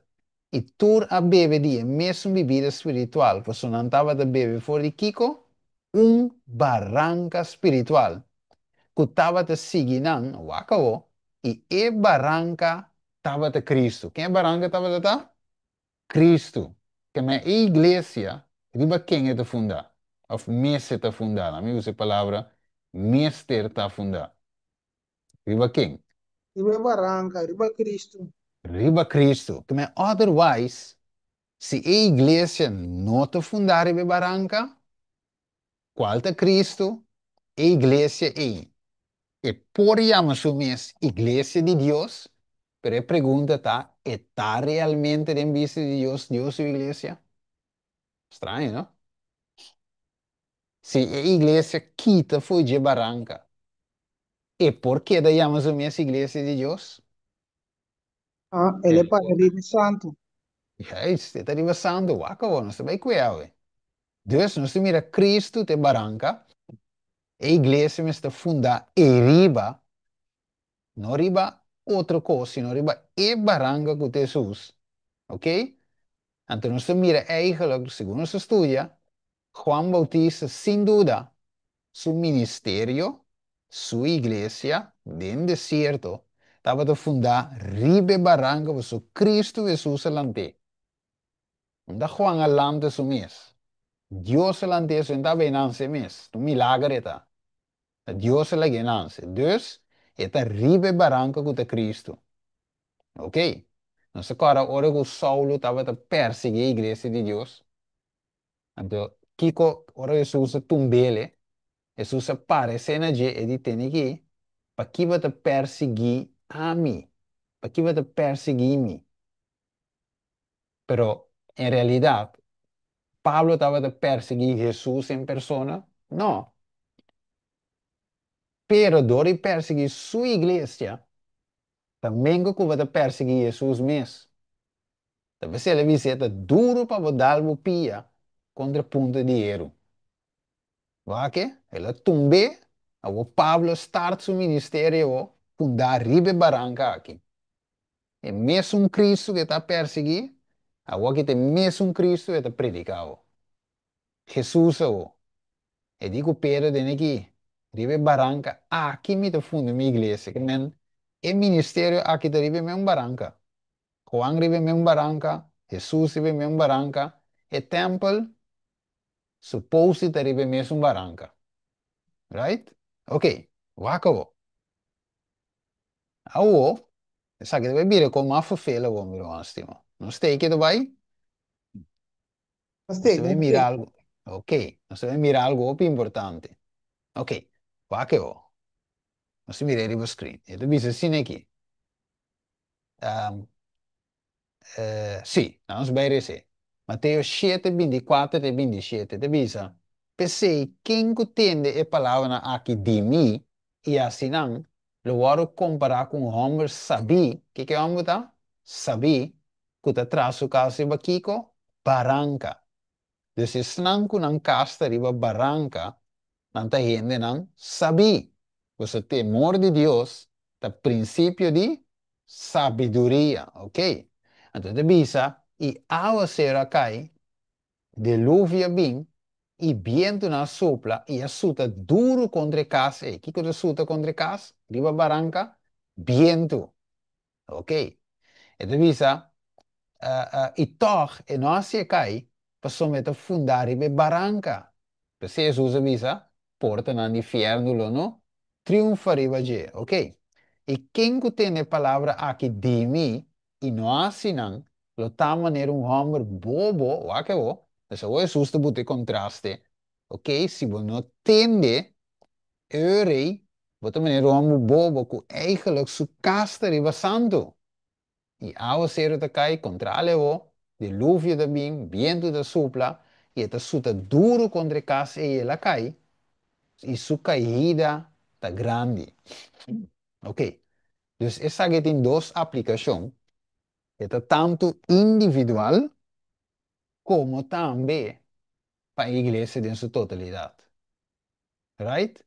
I tur a bebe di e mesun bibida spiritual, pasobra nan tabata bebe for di kiko? Un baranka spiritual ku tabata sigui nan, wak awo, i e baranka tabata Kristu. Ken e baranka tabata ta? Kristu. Keme e iglesia riba ken e ta fundá? Òf mester ta fundá? Laat mi usa e palabra mester ta fundá. Riba ken? Riba e baranka, riba Kristu. Riba Kristu. Keme otherwise, si e iglesia no ta fundá riba e baranka, kual ta Kristu, e iglesia ei e por yama su mes Iglesia di Dios, pero e pregunta ta, e ta realmente den bista di Dios, Dios su iglesia? Straño, no? Si e iglesia kita for di e baranka, e por keda yama su mes Iglesia di Dios? Ah, el e para riba santu. Juist, e ta riba santu. Wak awor, nos ta bai kue awe. Dus nos ta mira Cristo ta e baranka, e iglesia mester funda eriba, no riba otro kos, sino riba e baranka ku ta Hesus. Ok? Anto nos ta mira eigenlijk, segun nos ta studia, Juan Bautista sin duda su ministerio, su iglesia den desierto tabata fundá riba e baranka pasobra Cristo Hesus a lant'é. Unda Juan a lanta su mes? Dios a lant'é, so e no tabata e nanse mes. Ta un milager e ta. Ta Dios a lag'é nanse. Dus, e ta riba e baranka ku ta Cristo. Ok. Nos ta kòrda ora ku Saulo tabata persiguí e iglesia di Dios? Anto, kiko ora Hesus a tumb'el? Hesus a paresé na dje, e di, Tene ki, paki bo ta persiguí ami? Paki bo ta persiguí mi? Pero, en realidat, Pablo tabata persiguí Hesus en persona? No. Pero dor di persiguí su iglesia, ta mengo ku bo ta persiguí Hesus mes. Ta p'esei el a bisa, E ta duru pa bo dal bo pia kontra punta di heru. Wak-e, el a tumb'é, awor Pablo a start su ministerio fundá riba e baranka aki. E mesun Cristo ku e ta persiguí, awor aki ta e mesun Cristo e ta prediká awor. Hesus awor. E di ku Pedro den aki, riba e baranka aki mi ta funda mi iglesia. Ke men, e ministerio aki ta riba e mesun baranka. Juan riba e mesun baranka, Hesus riba e mesun baranka, e tèmpel supposedly ta riba e mesun baranka. Right? Ok, wak awor. Awor, esaki ta bai bira kon mas ferfeel awor, mi ruman stima. Nos ta ey ta bai? Nos Nos ta ta bai mira algu. Ok, nos ta bai mira algu hopi importante. Ok, wak awor. Nos ta mira e riba screen. E ta bisa asina aki. Sí, nos bai res'é. Mateo shete, 24 te 27 ta bisa, P'esei, ken ku tende e palabranan aki di mi i hasi nan, lo wòrdu kompará ku un hòmber sabí, kiko e hòmber ta? Sabí, ku ta traha su kas riba kiko? Baranka. Dus esnan ku nan kas ta riba baranka, nan ta hendenan sabí. Pasobra temor di Dios ta prinsipio di sabiduria. Ok. Anto ta bisa, I awaseru a kai, deluvio a bin, i bientunan a supla i a suta duru kontra e kas ei. Kiko ta suta kontra e kas riba baranka? Bientu. Ok. E ta bisa, I tòg e no hasi e kai, pasobra e ta fundá riba e baranka. P'esei Hesus a bisa, Portanan di fièrnu lo no triunfa riba dje. Ok. I ken ku tende e palabra aki di mi i no hasi nan, lo ta manera un hòmber bobo, wak awor, pues awor Hesus ta buta e kontraste, ok, si bo no tende e rei, bo ta manera un hòmber bobo ku eigenlijk su kas ta riba santu. I awaseru ta kai kontra lewó, diluvio ta bin, bientu ta supla, i e ta suta duru kontra e kas ei el a kai, i su kaida ta grandi. Ok, dus esaki tin dos aplikashon, e ta tantu individual komo tambe pa e iglesia den su totalidat. Right?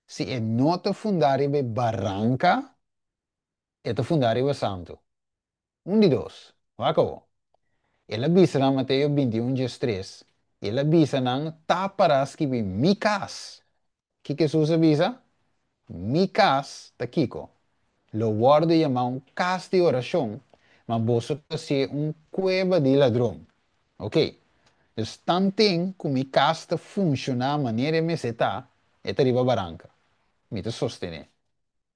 Si e no ta fundá riba e baranka, e ta fundá riba santu. Un di dos. Wak awor. El a bisa na Mateo 21, 3. El a bisa nan ta pará skibí mi kas. Kiko Hesus a bisa? Mi kas ta kiko? Lo wòrdu yamá un kas di orashon, ma boso ta hasié un kueba di ladron. Ok. Dus tanten ku mi kas ta funshoná manera e mester ta, e ta riba baranka. Mi ta sostené.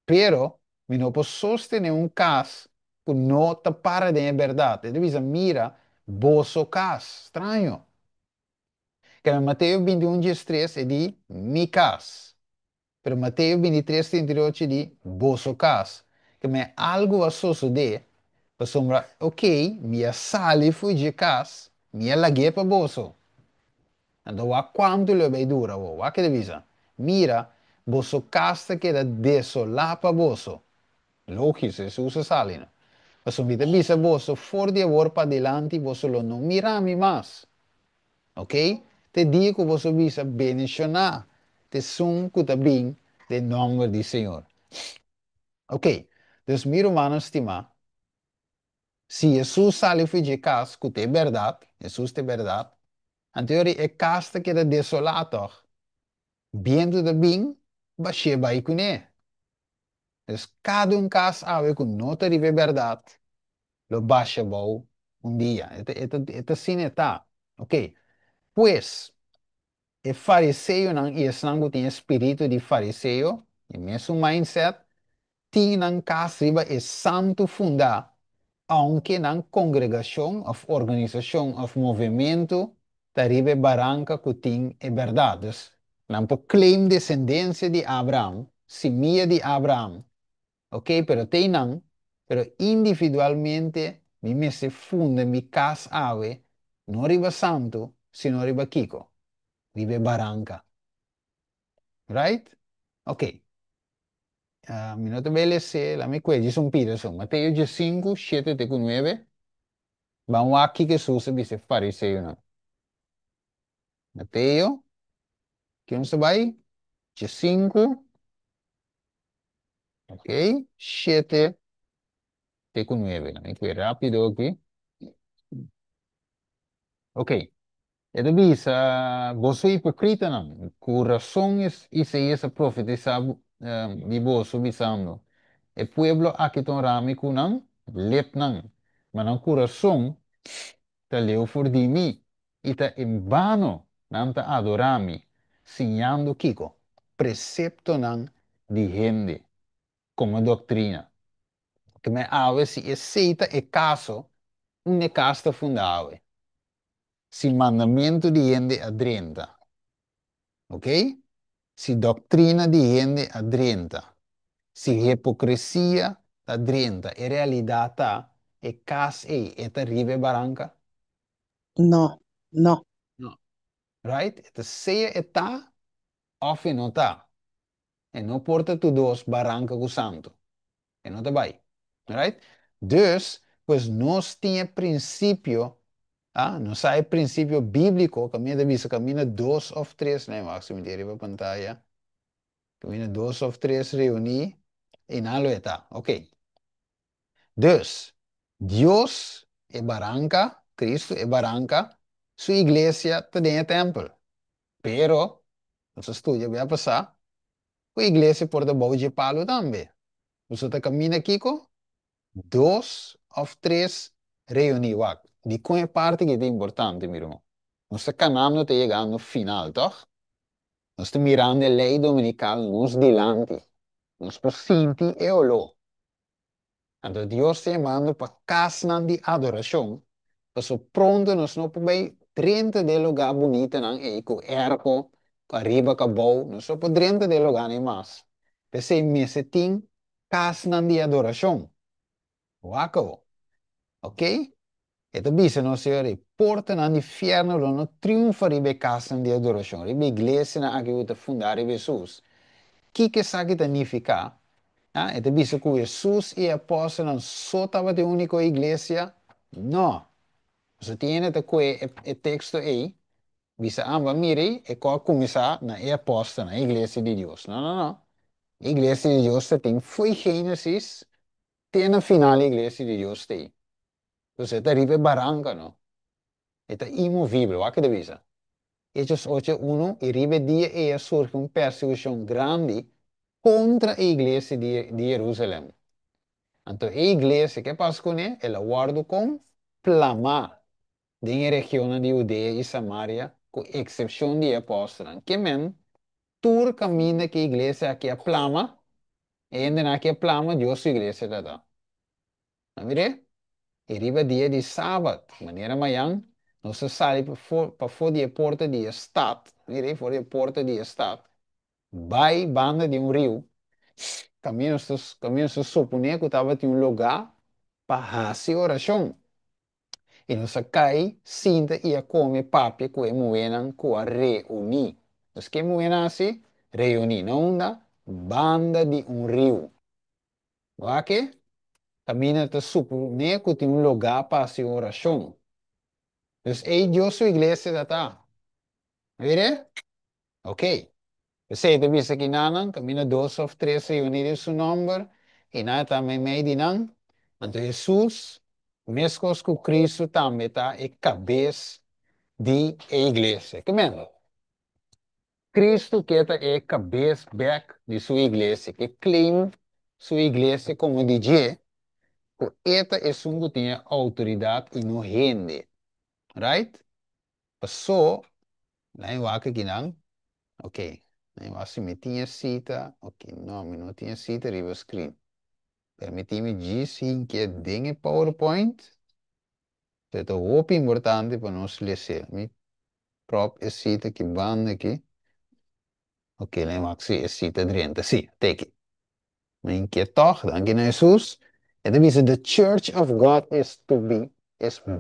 Pero mi no por sostené un kas ku no ta para den e bèrdat. E ta bisa, Mira, boso kas. Straño. Kende Mateo 21 13 e di, Mi kas. Pero Mateo 23 38 e di, Boso kas. Kende algu a sosodé, pasobra, ok, mi a sali for di kas, mi a lag'é pa boso. Anto wak kuantu lo bai dura bo. Wak e ta bisa, Mira, boso kas ta keda desolá pa boso. Lógiko, Hesus a sali, no? Pasobra mi ta bisa boso, for di awor padilanti boso lo no mira mi mas. Ok? Te dia ku boso bisa bendishoná ta esun ku ta bin den nòmber di Señor. Ok, dus mi rumannan stimá, si Hesus sali for dje kas ku ta e bèrdat, Hesus ta e bèrdat, anto e ora e kas ta keda desolá tòg? Bientu ta bin, bash'é bai kuné. Dus kada un kas awe ku no ta riba e bèrdat, lo basha abou un dia. E ta asina e ta. Ok. Pues, e fariseonan i esnan ku tin e spiritu di fariseo, e mesun mindset, tin nan kas riba e santu fundá, aunke nan kongregashon òf organisashon òf movementu ta riba e baranka ku tin e bèrdat. Dus, nan por claim desendensia di Abraham, simia di Abraham, Ok, pero te einan, pero individualmente mi mester funda mi kas awe, no riba santu, sino riba kiko? Riba e baranka. Right? Ok. Mi no ta bay lese, la mi kue djis un pida so. Mateo 15, 7 te ku 9. Ban wak kiko Hesus a bisa e fariseonan. Mateo, ki nos ta bay? 15. Ok, 7 te ku 9. Mi kue rápido aki. Ok, e ta bisa, Boso hipokritanan, ku rason Isaías a profetisá di boso, bisando, E pueblo aki ta honra mi ku nan lepnan, ma nan kurason ta leu for di mi, i ta en bano nan ta adorá mi, siñando kiko? Preseptonan di hende komo doktrina. Keme awe si esei ta e kaso, unda e kas ta funda awe? Si mandamentu di hende a drenta. Ok? Si doktrina di hende a drenta. Si hipokresia ta drenta, e realidat ta e kas ei, e ta riba e baranka? No, no. No. Right? E ta sea e ta òf e no ta. E no por ta tur dos baranka ku santu. E no ta bai. Right? Dus, pues nos tin e prinsipio, ah, nos sa e prinsipio bíbliko, kaminda ta bisa kaminda dos òf tres, nee, wak si mi tin riba pantaya, kaminda dos òf tres reuní, einan lo e ta. Ok. Dus, Dios, e baranka, Cristo, e baranka, su iglesia ta den e tèmpel. Pero, nos a studia bia pasá, ku iglesia por ta bou dje palu tambe. Boso ta kaminda kiko? Dos òf tres reuní. Wak, dikon e parti aki ta importante, mi ruman? Nos ta kanando ta yegando final, tòg? Nos ta mirando e lei dominikal nos dilanti. Nos por sinti e oló. Anto Dios ta yamando pa kasnan di adorashon, paso pronto nos no por bai drenta den e lugá bunitanan ei ku erko, ku ariba ku abou, nos no por drenta den e lugánan ei mas. P'esei mester tin kasnan di adorashon. Wak awo. Ok? E ta bisa nos, Señor, e portanan di fièrnu lo no triunfa riba e kasnan di adorashon, riba e iglesianan aki ku ta fundá riba Hesus. Kiko esaki ta nifiká? E ta bisa ku Hesus i e apòstelnan so tabata e úniko iglesia? Nò. Pasobra tin hende ta kue e teksto ei, bisa, Ah, bo a mira ei, e kò a kuminsá na e apòstelnan, e iglesia di Dios. Nò, nò, nò. E iglesia di Dios ta tin fo'i Génesis te na final e iglesia di Dios ta ei. Entonces e ta riba e baranka, no? E ta inmovibel, wak e bisa. Hechos 8:1, i riba e dia ei a surgi un persekushon grandi kontra e iglesia di Jerusalèm. Anto e iglesia, kiko a pasa kuné? El a wòrdu kon plamá den e region di Hudea i Samaria, ku eksepshon di apòstelnan. Ke men, tur kaminda ku e iglesia aki a plama, e hendenan aki a plama, Dios su iglesia ta. Mira? I riba dia di sabat, manera mañan, nos a sali pafó di porta di stat, mira, for di porta di stat, bai banda di un riu, kaminda nos suponé ku tabatin un lugá pa hasi orashon. I nos a kai, sinta i a kome papia ku e muhénan ku a reuní. Nos ke muhénan asina? Reuní, na unda? Banda di un riu. Wak? Kaminda ta suponé ku tin un lugá pa hasi orashon. Dus ei Dios su iglesia ta. Mira? Ok. Esei ta bisa akinan, kaminda dos òf tres reuní den su nòmber, i nan ta meimei di nan. Anto Hesus, meskos ku Kristu tambe ta e kabes di e iglesia. Ke men? Kristu ku ta e kabes bèk di su iglesia, ku claim su iglesia komo di dje, ku e ta esun ku tin outoridat i no hende. Right? Pasó, laga wak akinan, ok, laga si mi tin sita, ok, no, mi no tin sita riba screen. Permití mi djis ku den PowerPoint, ta hopi importante pa nos lesa. Mi prop e sita aki banda aki. Ok, laga wak si e sita drenta. Si, take it. Mi ke toch, danki na Jesus. E ta bisa, the church of God is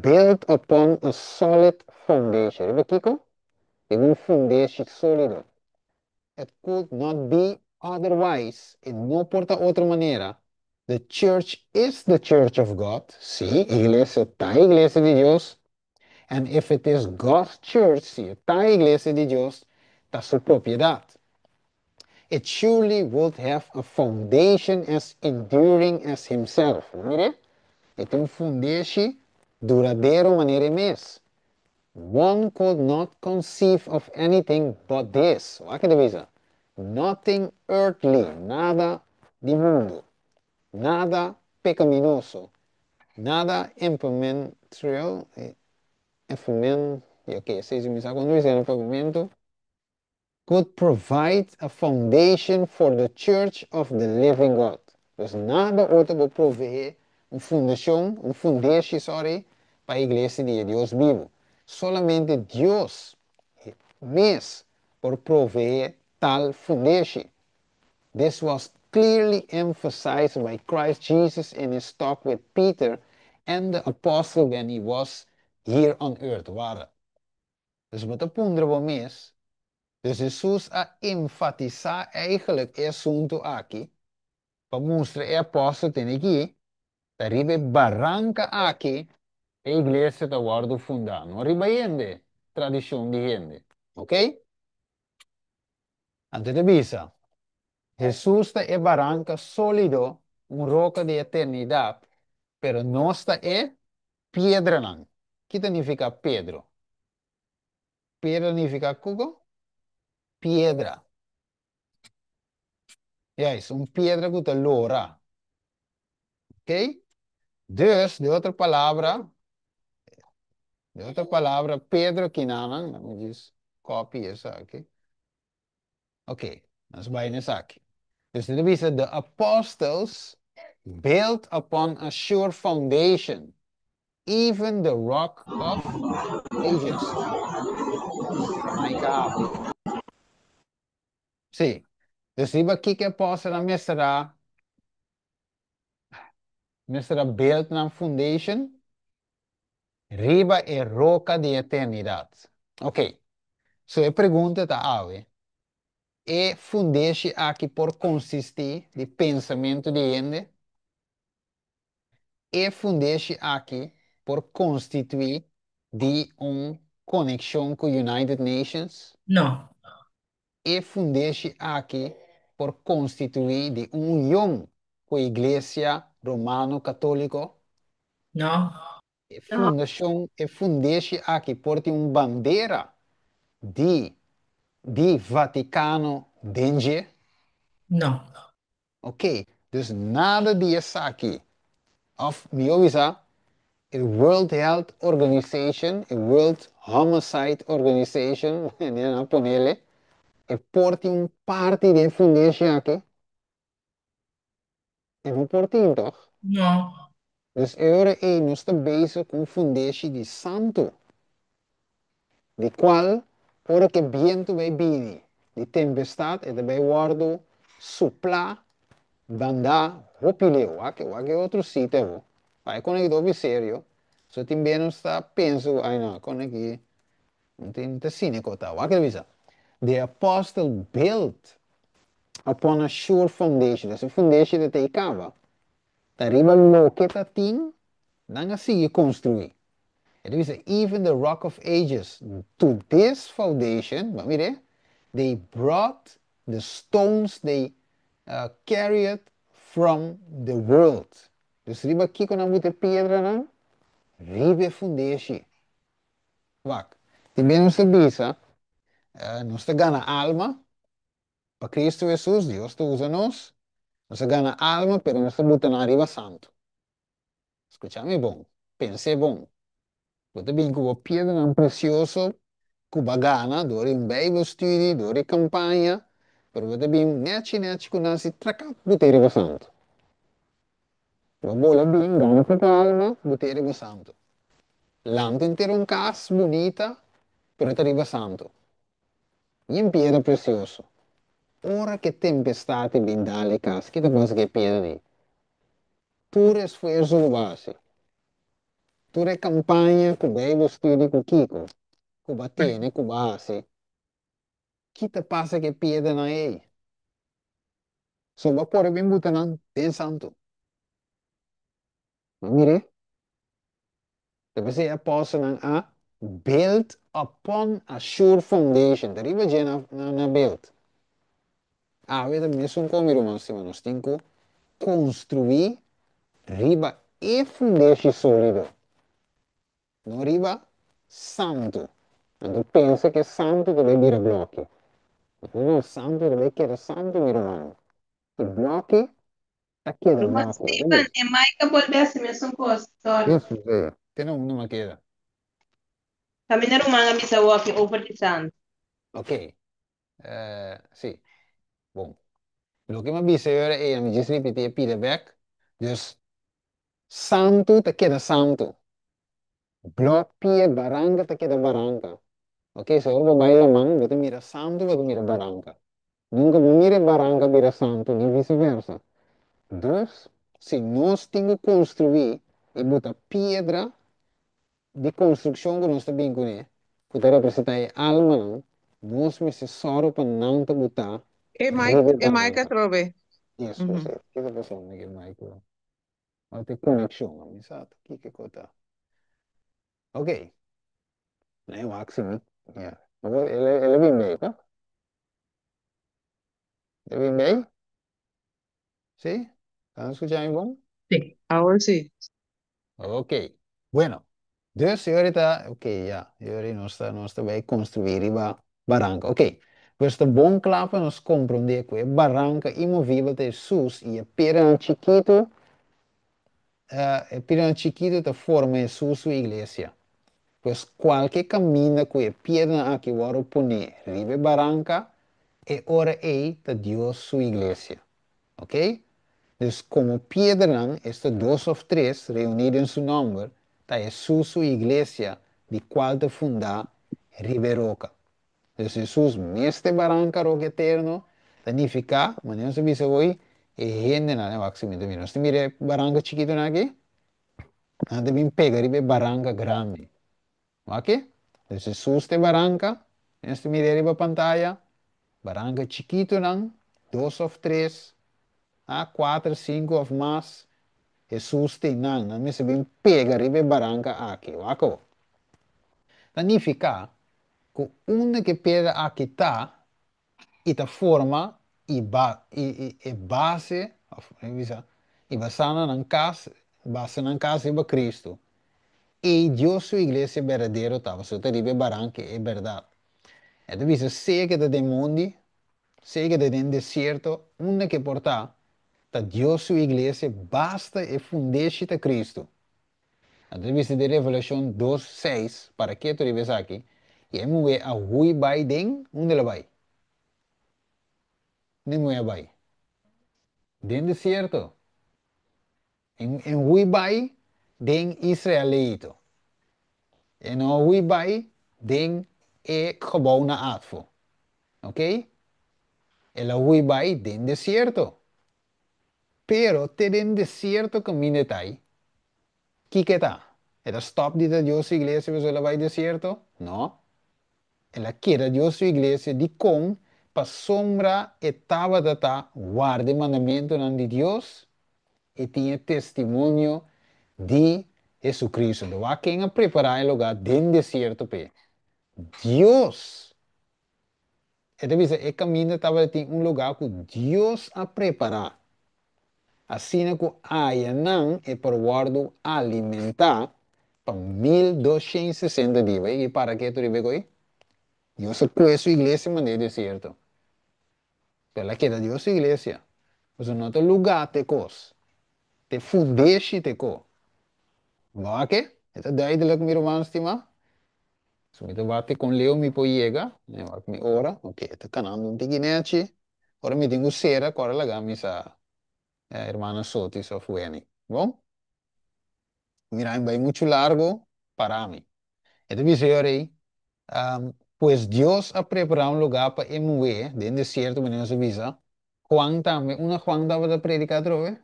built upon a solid foundation. Riba kiko? Tin un foundation sólido. It could not be otherwise. E no por ta otro manera. The church is the church of God. Si, iglesia ta iglesia di Dios. And if it is God's church, si ta iglesia di Dios, ta su propiedat. It surely would have a foundation as enduring as himself. Mira, e tin un fundeshi duradero manera e mes. One could not conceive of anything but this. Wak e bisa. Nothing earthly, nada di mundu, nada pekaminoso, nada implemental, ok, sei mi sa kuando bisa pavimento, could provide a foundation for the church of the living God. Dus nada otro por proveé un fundashon, un fundeshi, sorry, pa e iglesia di Dios bibu. Solamente Dios mes por proveé tal fundeshi. This was clearly emphasized by Christ Jesus in his talk with Peter and the apostle when he was here on earth. Wara. Dus bo ta puntra bo mes, dus Jesus a enfatisá eigenlijk e asuntu aki, pa mustra e apòstelnan aki, ta riba baranka aki, e iglesia ta wòrdu fundá, no riba hende, tradishon di hende, ok? Anto e ta bisa, Jesus ta e baranka sólido, un roka di eternidat, pero nos ta e piedranan. Kiko ta nifiká Pedro? Piedra nifiká kiko? Piedra. Yes, un piedra ku ta lora. Ok? Dus, di otro palabra, Pedro akinan, let me just copy esaki. Ok, nos bai n'esaki. Dus e ta bisa, the apostles built upon a sure foundation, even the rock of ages. My God. Si. Dus riba kiko e apòstelnan mester a build nan foundation, riba e roka di eternidat. Ok. So e pregunta ta awe. E fundeshi aki por konsistí di pensamentu di hende? E fundeshi aki por konstituí di un konekshon ku United Nations? No. E fundeshi aki por konstituí di un union ku Iglesia Romano Katóliko? No. E No. fundashon, e fundeshi aki por tin un bandera di Vaticano den dje? No. Ok, dus nada di esaki. Of mihó bisa, e World Health Organization, e World Homicide Organization, nan ponele, e por tin un parti di e fundeshi aki? E no por tin, toch? No. Dus e ora ei nos ta bezig ku un fundeshi di santu, di kual ora ku e bientu bai bini di tempestat e ta bai wòrdu suplá bandá hopi leu. Wak wak e otro sita bo. Bai kon aki ta hopi serio. So tin bia nos ta pensa ku ai no kon aki no tin ta asina ku ta. Wak e ta bisa, The apostle built upon a sure foundation. Esei fundeshi ta tei kaba. Ta riba loke ta tin, nan a sigui konstruí. E ta bisa, Even the Rock of Ages, to this foundation, bo mira, they brought the stones they carried from the world. Dus riba kiko nan buta e piedranan? Riba e fundeshi. Wak, tin bia nos ta bisa, nos ta gana alma pa Cristo Hesus, Dios ta usa nos, nos ta gana alma, pero nos ta buta nan riba santu. Skucha mi bon, pens'é bon. Bo ta bin ku bo piedranan presioso ku bo a gana dor di un Bijbelstudie, dor di kampaña, pero bo ta bin nèchi nèchi ku nan si traka but'é riba santu. Bo bola bin gana poko alma, but'é riba santu. Lanta henter un kas bunita, pero ta riba santu. Yen piedra presioso. Ora ku e tempestat bin dal e kas, ki ta pasa ku e piedra ei? Tur esfuerso ku bo hasi, tur e kampaña ku Bijbel studi ku kiko ku bo a tene ku bo a hasi, ki ta pasa ku e piedranan ei? So bo a kore bin buta nan den santu. Ma mir'é, ta p'esei e apòstelnan a build upon a sure foundation, ta riba dje nan a build. Awe ta mesun kon mi ruman stima, nos tin ku konstruí riba e fundeshi sólido, no riba santu. Anto pensa ku e santu ta bai bira blòki. No, santu ta bai keda santu, mi ruman. E blòki ta keda Ruman blòki. Steven, e Mike a bolbe hasi mesun kos, sorry. Yes, tene un numa keda. Kaminda ruman a bisa wòki over di santu. Ok, Sí. Bon. Loke mi a bisa e ora ei, mi djis ripití e pida bek. Dus, santu ta keda santu. Blòk pia baranka ta keda baranka. Oke, so ora bo bai laman, bo ta mira santu, bo ta mira baranka. Nunka bo mira e baranka bira santu, ni viseversa. Dus, si nos tin ku konstruí i buta piedra di konstrukshon ku nos ta bin kuné, ku ta representá e almanan, nos mester sòru pa nan ta butá E Mike, riba e e Mike baranka. atrobe. Yes, José. Kiko ta pasando ku e Mike? Ora ta e konekshon, a mi sa ta kiko ku ta. Ok. Nee, wak si mi. Ja. El a bin bei, toch? El a bin bei? Sí? Están skucha mi bon? Sí. Awor sí. Ok. Bueno, dus e ora ta, ok, ya, e ora nos ta bai construi riba baranca. Ok, pues ta bon kla pa nos comprende ku e baranca imovible ta Hesus i e piedra chikitu, e piedra chikitu ta forma Hesus su iglesia. Pues kualke kaminda ku e piedra aki wòrdu pone riba e baranca, e ora ei ta Dios su iglesia. Ok? Dus komo piedranan, esta dos òf tres, reuní den su nòmber, ta Hesus su iglesia di kual ta fundá riba e roka. Dus Hesus mes ta e baranka, roka eterno, ta nifiká, manera nos a bisa hoy, e hendenan, e wak si mi ta mira, nos ta mira e baranka chikitunan aki? Nan ta bin pega riba e baranka grandi. Wak? Dus Hesus ta e baranka, nos ta mira riba pantaya, Baranka chikitunan, dos òf tres, a kuater, sinku òf mas, Hesus tin nan. Nan mester bin pega riba e baranka aki. Wak awor. Ta nifiká ku unda ku e piedra aki ta i ta forma i ba i i e base òf mi bisa i basá na nan kas basa nan kas riba Kristu. Ei Dios su iglesia berdadero ta, pasobra ta riba e baranka e bèrdat. E ta bisa sea ku ta den mondi, sea ku ta den desierto, unda ku e por ta, ta Dios su iglesia, basta e fundeshi ta Kristu. Anto ta bisa den Revelashon dos, seis, para ketu riba esaki, I e muhé a hui bai den, unda el a bai? Unda e muhé a bai? Den desierto. E hui bai den Israelito. E no hui bai den e gebouw na ATFO. Ok? El a hui bai den desierto. Pero te den desierto kaminda e ta ei, kiko e ta? E ta stòp di ta Dios su iglesia pasobra el a bai desierto? No. El a keda Dios su iglesia dikon? Pasobra e tabata ta warda e mandamentunan di Dios i tin e testimonio di Jesucristo. Anto wak ken a prepará e lugá den desierto p'e? Dios! E ta bisa e kaminda tabata tin un lugá ku Dios a prepará, asina ku ayanan e por wòrdu alimentá pa 1260 dia. Bai i para ketu riba e koi? Dios a kue su iglesia mand'é desierto. Pero el a keda Dios su iglesia. Pasobra no ta lugá t'e kos, t'e fundeshi t'e ko. Bo a ke? E ta duidelijk, mi ruman stimá? So mi ta wak kon leu mi por yega, mi wak mi ora, ok, e ta kanando un tiki nechi, ora mi tin ku sera kòrda laga mi sa hermana Sotis òf Wenny, bon? Mira mi bai muchu largu, para mi. E ta bisa yo rei, Pues Dios a prepará un lugá pa e muhé den desierto, manera nos a bisa, Juan tambe, unda Juan tabata prediká atrobe?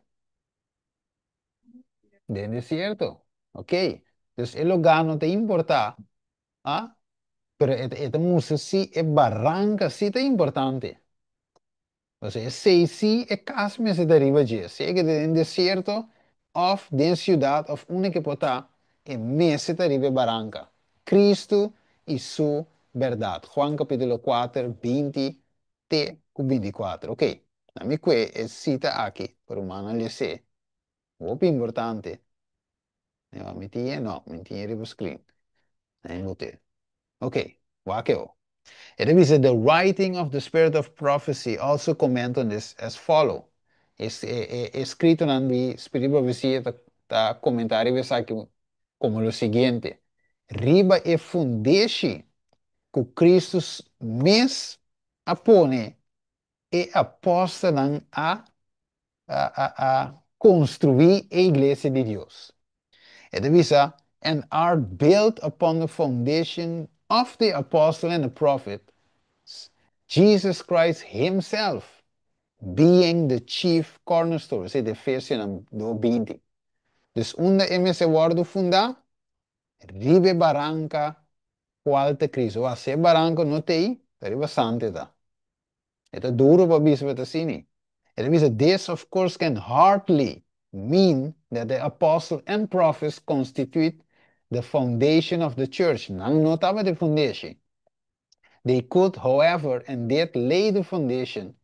Den desierto. Ok. Dus e lugá no ta importá, ah, pero e ta mustra si e baranka si ta importante. Pasobra esei si e kas mester ta riba dje, sea ke ta den desierto òf den siudat òf unda ke por ta, e mester ta riba e baranka. Kristu i su bèrdat. Juan kapítulo 4, 20 te ku 24. Ok, na mi kue e sita aki pa rumannan les'é. Hopi importante. Mi tin e? No, mi tin e riba screen. Mi bote. Ok, wak e o. E ta bisa, The writing of the spirit of prophecy also comment on this as follow. E escritonan di spirit di profecia ta comenta riba esaki como lo siguiente, Riba e fundeshi cu Cristo mes a pone e apostelnan a construi e iglesia di Dios. E ta bisa, And are built upon the foundation of the apostle and the prophet, Jesus Christ himself being the chief cornerstone. Esei ta Efesionan 2, 20. Dus unda e mester wòrdu fundá? Riba e baranka kual ta Cristo. Wak, si e baranka no t'ei, ta riba sante ta. E ta duro pa bisa pa ta asina. E ta bisa, This of course can hardly mean that the apostle and prophets constitute the foundation of the church. Nan no tabata e fundeshi. They could, however, and did lay the foundation.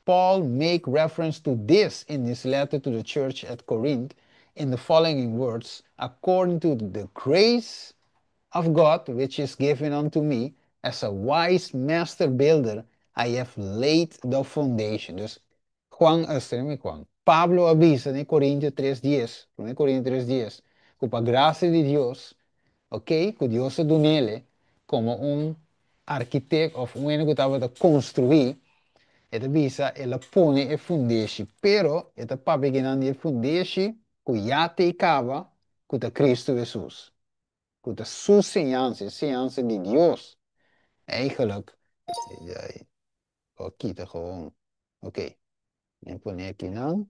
Paul make reference to this in his letter to the church at Corinth in the following words, According to the grace of God which is given unto me as a wise master builder, I have laid the foundation. Dus Juan, eh, Juan, Pablo a bisa den Korintio 3:10, 1 Korintio 3:10, ku pa grasia di Dios, ok, ku Dios a dun'é komo un arkitekto òf un hende ku tabata konstruí, e ta bisa el a pone e fundeshi, pero e ta papia kinan di e fundeshi ku ya t'ei kaba, ku ta Kristu Hesus, ku ta su siñansa, e siñansa di Dios. Eigenlijk, por kita gewoon. Ok, mi pone akinan.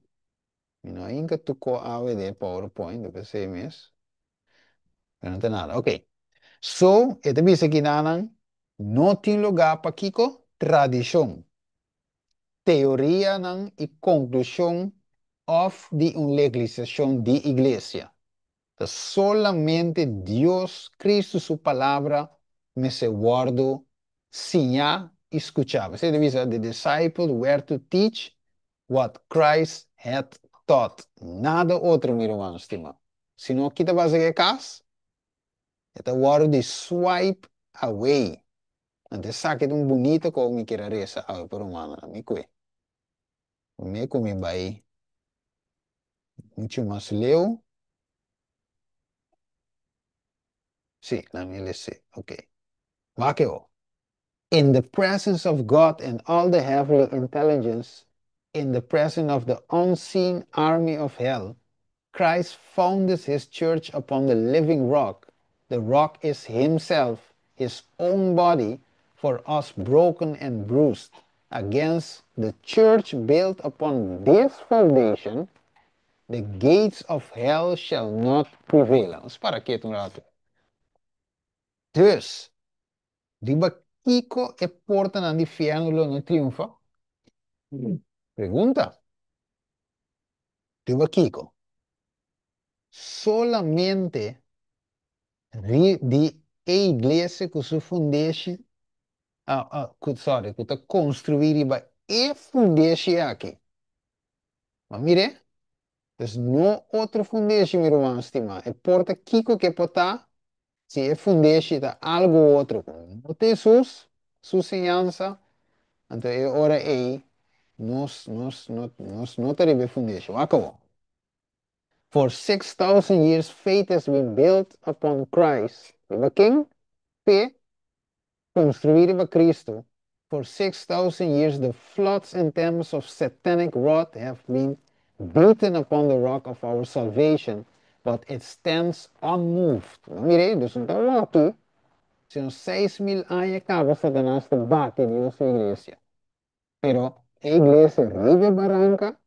Mi no a hinka tuko awe den PowerPoint, ta p'esei mes. Pero no ta nada. Ok. So, e ta bisa kinanan, no tin lugá pa kiko? Tradishon, teorianan i konklushon òf di un legalisashon di iglesia. Ta solamente Dios, Cristo su palabra mester wòrdu siñá i skuchá. P'esei ta bisa, The disciples were to teach what Christ had taught. Nada otro, mi ruman stimá. Si no, ki ta pasa ku e kas? E ta wòrdu di swipe away. Anto esaki ta un bunita ku mi kier a resa awe pa rumannan. Mi kue. Promé ku mi bai muchu mas leu. Sí, laat mi lese. Ok. Wak e ho. In the presence of God and all the heavenly intelligence, in the presence of the unseen army of hell, Christ founded his church upon the living rock. The rock is himself, his own body, for us broken and bruised. Against the church built upon this foundation, the gates of hell shall not prevail. Nos para ketu un ratu. Dus, riba kiko e portanan di fièrnu lo no triunfa? Pregunta. Riba kiko? Solamente ri di e iglesia ku su fundeshi, ku, sorry, ku ta konstruí riba e fundeshi aki. Ma mire, dus no otro fundeshi, mi ruman stimá. E porta kiko ke por ta, si e fundeshi ta algu otro ku no ta Hesus, su siñansa, anto e ora ei nos nos no nos no ta riba e fundeshi. Wak awor. For 6,000 years faith has been built upon Christ. Riba ken? Fe konstruí riba Kristu. For 6,000 years the floods and tempests of satanic wrath have been beaten upon the rock of our salvation, but it stands unmoved. Mire, dus no ta wòrdu, sino 6.000 aña kaba Satanas ta bati Dios su iglesia. Pero e iglesia riba e baranka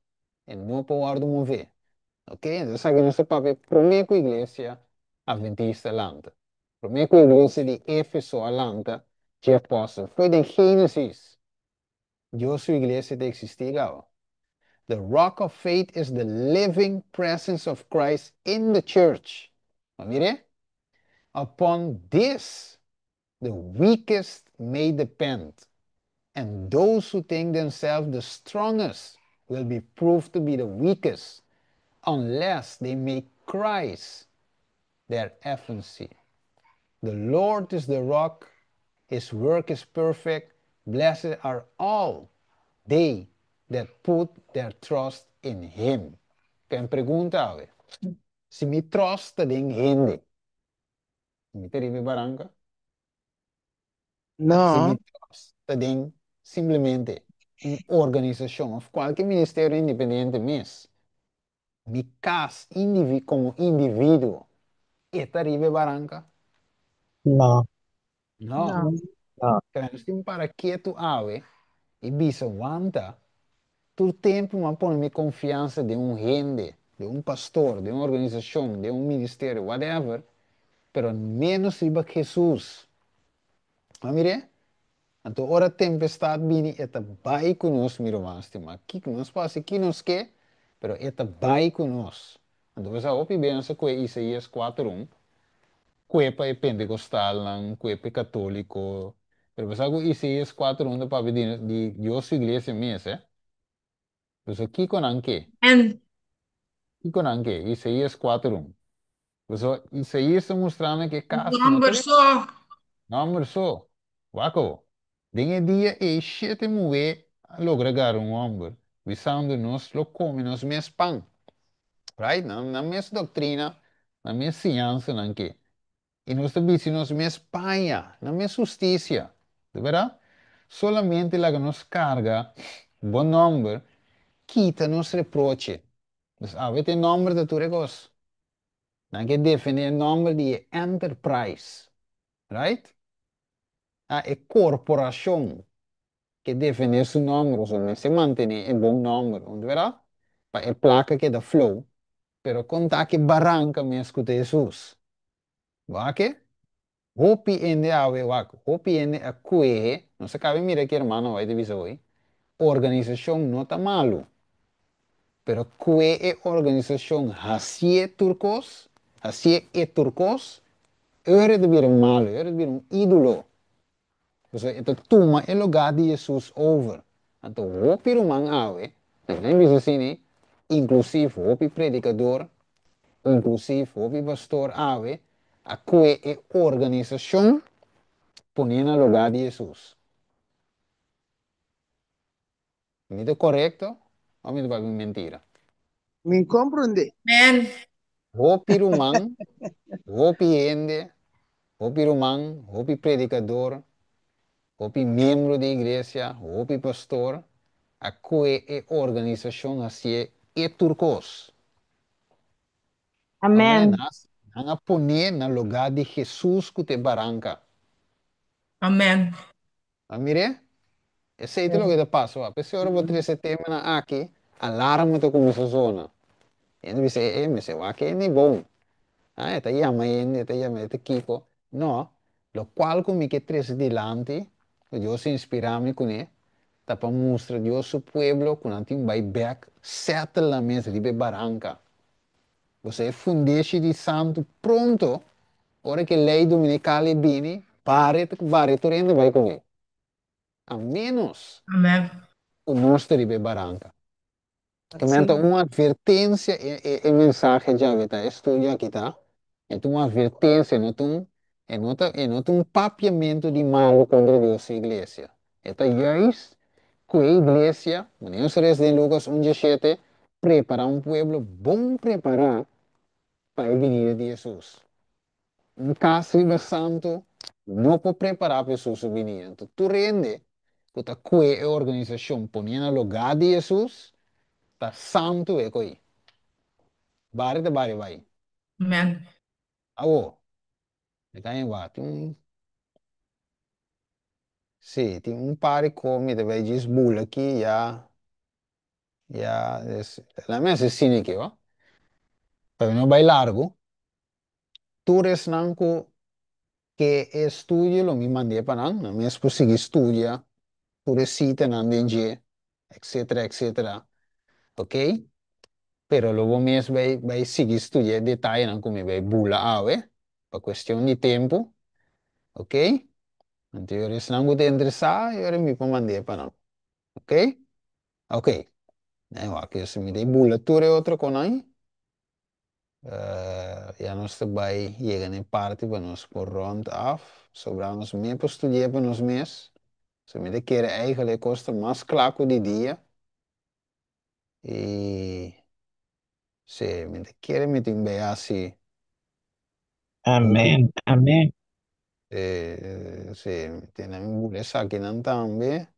e no por wòrdu mové. Ok, entonces esaki nos ta papia promé ku iglesia Adventista a lanta. Promé ku iglesia di Efeso a lanta, dje apòstel. Foi den Génesis Dios su iglesia ta eksistí gaba. The rock of faith is the living presence of Christ in the church. Ma mire, upon this the weakest may depend, and those who think themselves the strongest will be proved to be the weakest, unless they make Christ their efficacy. The Lord is the rock, his work is perfect, blessed are all they that put their trust in him. Ken pregunta awe, si mi trust ta den hende, mi ta riba e baranka? Si mi No. trust ta den simplemente un organisashon òf kualke ministerio independiente mes, mi kas indivi komo individuo e ta riba e baranka? No. No. No. No. Pero nos tin para ketu awe i bisa wanta, tur tempu mi a pone mi konfiansa den un hende, den un pastor, den un organisashon, den un ministerio, whatever, pero ménos riba Hesus. A mir'é? Anto ora tempestat bini e ta bai ku nos, mi ruman stimá. Kiko nos por hasi, ki nos ke, pero e ta bai ku nos. Anto bo sa hopi bien nos a kue Isaías 4:1, kue pa e pentekostalnan, kue pa e katoliko, pero bo sa ku Isaías 4:1 ta papia di di Dios su iglesia mes, eh. Pasobra kiko nan ke? En Kiko nan ke? Isaías 4:1. Pasobra Isaías ta mustrando ku e kas no ta nòmber so. Nòmber so. Wak awor. Den e dia ei shete muhé a logra gara un hòmber, bisando, Nos lo kome nos mes pan. Right? Nan, nan mes doktrina, nan mes siñansa nan ke. I nos ta bisti nos mes paña, nan mes hustisia. Di bèrdat? Solamente laga nos karga bo nòmber, kita nos reproche. Dus awe ta e nòmber ta tur e kos. Nan ke defendé e nòmber di e enterprise. Right? Ah, e korporashon ke defendé su nòmber, osea mester mantené e bon nòmber, un bèrdat? Pa e plaka keda flow. Pero kon ta ki baranka mes ku ta Hesus? Wak e? Hopi hende awe wak, hopi hende a kuehe, nos a kaba mira ki hermano White a bisa hoy, organisashon no ta malu, pero kue e organisashon hasié tur kos, hasié e tur kos, ora e ta bira malu, ora e ta bira un ídolo. Pasobra e ta tuma e lugá di Hesus over. Anto hopi ruman awe, nan a bisa asina, inklusiv hopi predikador, inklusiv hopi pastor awe, A kue e organisashon pon'é na lugá di Hesus. Mi ta korekto òf mi ta papia mentira? Mi komprondé. Amen. Hopi ruman, hopi hende, hopi ruman, hopi predikador, hopi miembro di iglesia, hopi pastor a kue e organisashon hasié e tur kos. Amen. Nan a pon'é na lugá di Hesus ku ta e baranka. Amen. A mir'é? Esei ta loke ta pasa wak. P'esei ora bo trese temanan aki, alarma ta kuminsá zona. Hende bisa, e, e, mester wak e ni bon. Ah, e ta yama hende, e ta yama, e ta kiko. No, lokual ku mi ke trese dilanti, ku Dios a inspirá mi kuné, ta pa mustra Dios su pueblo ku nan tin bai bèk sètel nan mes riba e baranka. Bo sa e fundeshi di santu pronto, ora ku e lei dominikal e bini, bare bare tur hende bai kuné. A ménos Amen. ku nos ta riba e baranka. Ke men ta Asina. un advertensia e mensahe djawe ta, e studio aki ta, e ta un advertensia, no ta un, e no ta, e no ta un papiamentu di malu kontra Dios su iglesia. E ta juist ku e iglesia, manera nos a lesa den Lukas un diashete, prepará un pueblo bon prepará pa e binida di Hesus. Un kas riba santu no por prepará pa Hesus su binida. Anto tur hende ku ta kue e organisashon pon'é na lugá di Hesus ta santu e koi. Bari ta bari bai. Amen. Awo, mi ta wak tin un, sí, tin un par di ko mi ta bai djis bula aki ya, ya, la mi hasi sini aki, ho. Pa mi no bai largu. Tur esnan ku ke e studio lo mi mand'é pa nan, nan mes por sigui studia tur e sitanan den dje, etcetera, etcetera, ok? Pero lo bo mes bai bai sigui studia e detayenan ku mi bai bula awe, pa kuestion di tempu, ok? Anto yora esnan ku ta interesá, yora mi por mand'é pa nan, ok? Ok, nan wak, si mi ta bula tur e otro konan. Ya nos ta bai yega na e parti pa nos por rond af, sobra nos mes por studia pa nos mes. So mi ta kere eigenlijk e kos ta mas kla ku di dia. I si, mi ta kere mi tin bai hasi hopi. Amén, amén. Si, mi tin na mi bula esakinan tambe.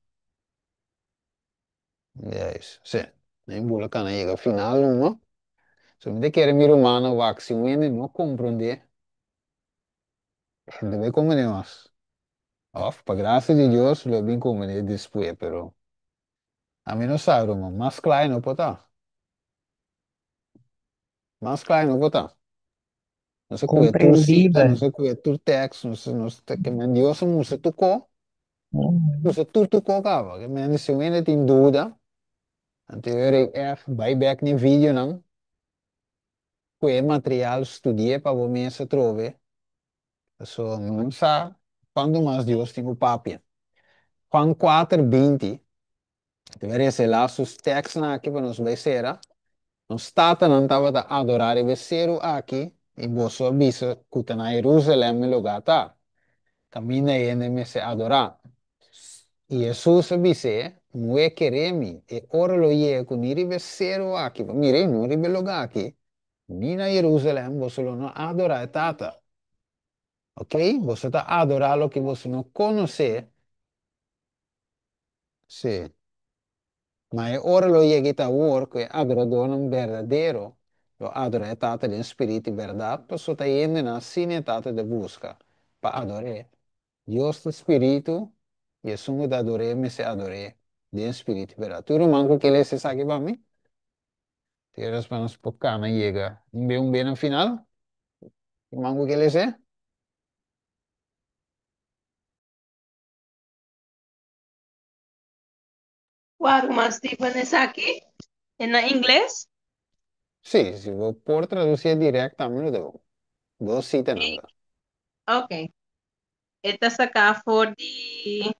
Juist, si. Mi bula kana yega final numa. So mi ta kere mi rumannan wak si un hende no komprondé, e debe komprendé mas. Òf, pa grasia di Dios, lo e bin komprendé despues, pero ami no sa, ruman, mas kla e no por ta. Mas kla e no por ta. Nos a kuya tur sita, Comprendibel. nos a kuya tur tekst, nos ta ke men Dios a mustra tur ko, mustra tur tur ko kaba. Ke men si un hende tin duda, anto yo rei ègt bai bèk n'e videonan, ku e material studi'é pa bo mes atrobe, pasobra mi no sa kuantu mas Dios tin ku papia. Juan kuater binti, ta bai reselá su tekstnan aki pa nos bai sera. Nos tatanan tabata adorá riba e seru aki, i boso a bisa ku ta na Herusalèm e lugá ta, kaminda e hende mester adorá. I Hesus a bis'é, Muhé, keré mi, e ora lo yega ku ni riba e seru aki, bo mira, no riba e lugá aki, ni na Herusalèm boso lo no adorá e Tata. Oké, boso ta adorá loke boso no konosé. Sí. Ma e ora lo yega i ta awor ku e adoradónan berdadero lo adorá e Tata den spiritu i bèrdat, pasobra ta hendenan asina e Tata ta buska pa ador'é. Dios ta spiritu, i esun ku ta ador'é mester ador'é den spiritu i bèrdat. Tur ruman ku ke lesa esaki pa mi? Tieras pa nos por kana yega un be un be na final. Ruman ku ke les'é? Kua ruman Steven esaki? E na ingles? Sí, si bo por traducié direct tambe lo ta bon. Dos citanan Sí. ta. Ok. E ta saká for di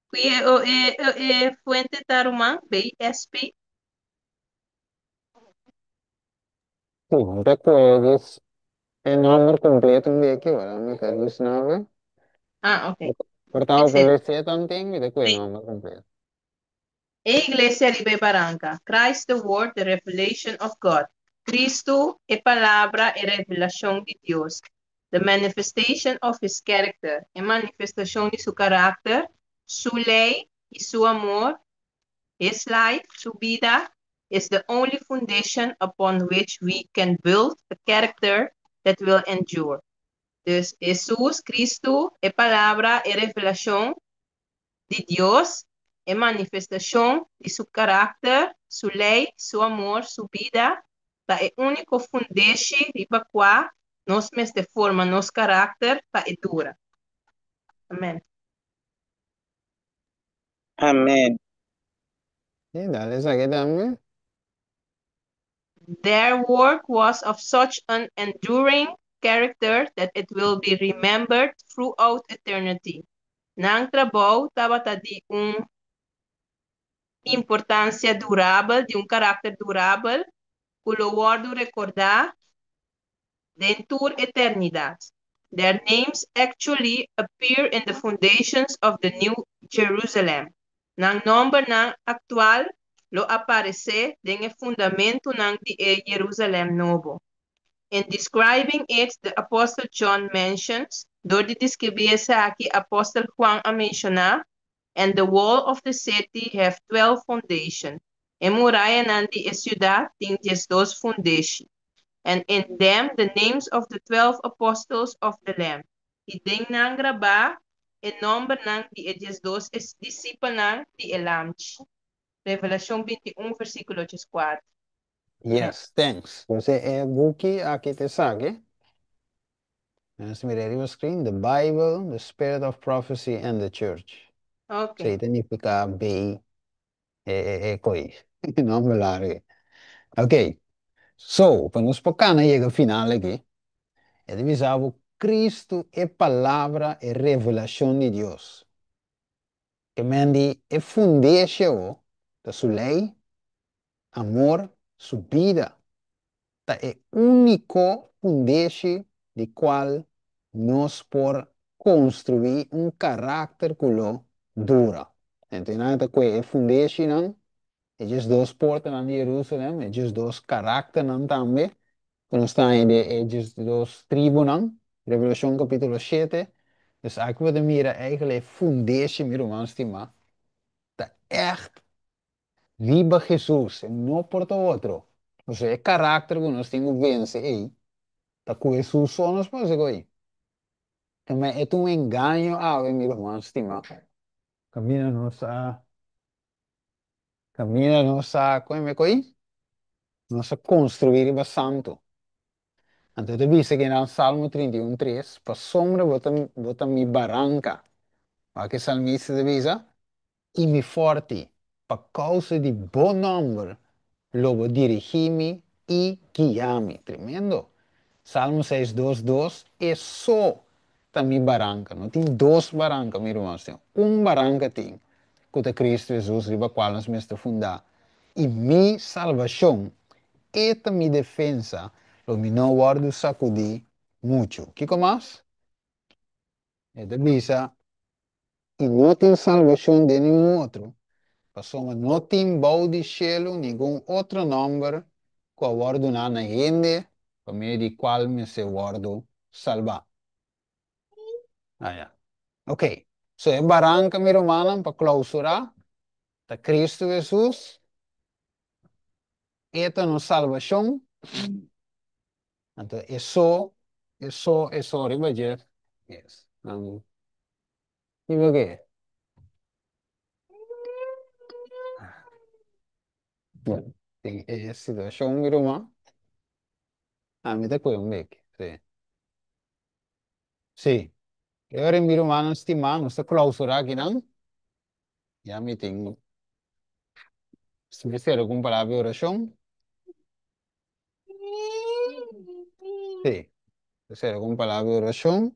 kui e fuente ta ruman? BSP? Sí, mi ta acuerdo. E nòmber kompleto un beki, ora mi ta rusnave. Ah, ok. Por tabo Excelente. por tanten, mi ta ku e nòmber kompleto. E Iglesia riba e baranka. Christ the Word, the Revelation of God. Cristo, e Palabra, e revelashon di Dios. The manifestation of His character. E manifestashon di Su karakter, Su lei i Su amor. His life, Su bida, is the only foundation upon which we can build a character that will endure. Dus Hesus, Cristo, e Palabra, e revelashon di Dios, e manifestashon di Su karakter, Su lei, Su amor, Su bida, ta e úniko fundeshi riba kua nos mester forma nos karakter pa e dura. Amen. Amen. Sí, dale esaki tambe. Their work was of such an enduring character that it will be remembered throughout eternity. Nan trabou tabata di un importansia durabel, di un karakter durabel, ku lo wòrdu rekordá den tur eternidat. Their names actually appear in the foundations of the New Jerusalem. Nan nòmbernan aktual lo aparesé den e fundamentunan di e Jerusalèm Nobo. In describing it, the Apostle John mentions, Dor di deskribí esaki, Apòstel Juan a menshoná, And the wall of the city have 12 foundation, E murayanan di e siudat tin 12 fundeshi. And in them the names of the 12 apostles of the Lamb, i den nan grabá e nòmbernan di e 12 disipelnan di e Lamchi. Revelashon 21 versíkulo 14. Yes, thanks. Entonces e buki aki ta esaki. Nos mira riba screen, The Bible, the Spirit of Prophecy and the Church. Ok. Esei ta nifiká B E e e koi. Nòmber largu. Ok. So, pa nos por kana yega final aki, e ta bisa bo Cristo e Palabra, e revelashon di Dios. Ke men di e fundeshi awo ta Su lei, amor, Su bida. Ta e úniko fundeshi di kual nos por konstruí un karakter ku lo dura. Enton nan ta kue e fundeshinan, e 12 portanan di Jerusalem, e 12 karakternan tambe ku nos ta haña den e 12 tribunan, Revelashon kapítulo 7. Dus aki bo ta mira eigentlik e fundeshi, mi ruman stimá, ta ègt riba Hesus, e no por ta otro. Pasobra e karakter ku nos tin ku vense ei, ta ku Hesus so nos por hasi ku ei. Tambe e ta un engaño awe, mi ruman stimá. Kaminda nos a, kaminda nos a, kon e me ko'i? Nos a konstruí riba santu. Anto e ta bisa ki nan Salmo 31, 3, Pasobra bo ta, bo ta mi baranka. Wak e salmista ta bisa? I mi fòrti, pa kousa di bo nòmber lo bo dirigí mi i guia mi. Tremendo! Salmo 6, 2, 2, E so ta mi baranka. No tin dos baranka, mi ruman, sino un baranka tin, ku ta Kristu Hesus, riba kual nos mester fundá. I mi salbashon, E ta mi defensa, lo mi no wòrdu sakudí muchu. Kiko mas? E ta bisa, I no tin salbashon den ningun otro, pasobra no tin bou di shelu ningun otro nòmber ku a wòrdu duná na hende pa medio di kual mester wòrdu salbá. Aya. Ok. So e baranka, mi rumannan, pa klousurá, ta Kristu Hesus. E ta nos salbashon. Anto e so, e so, e so riba dje. Yes. Nan, riba ke? Bueno, den e situashon mi ruman, ami ta kohe un bek, si. Si. E ora mi rumannan stimá, nos ta klausurá akinan. Ya mi tin, mi sera ku un palabra di orashon. Sí, ta sera ku un palabra di orashon.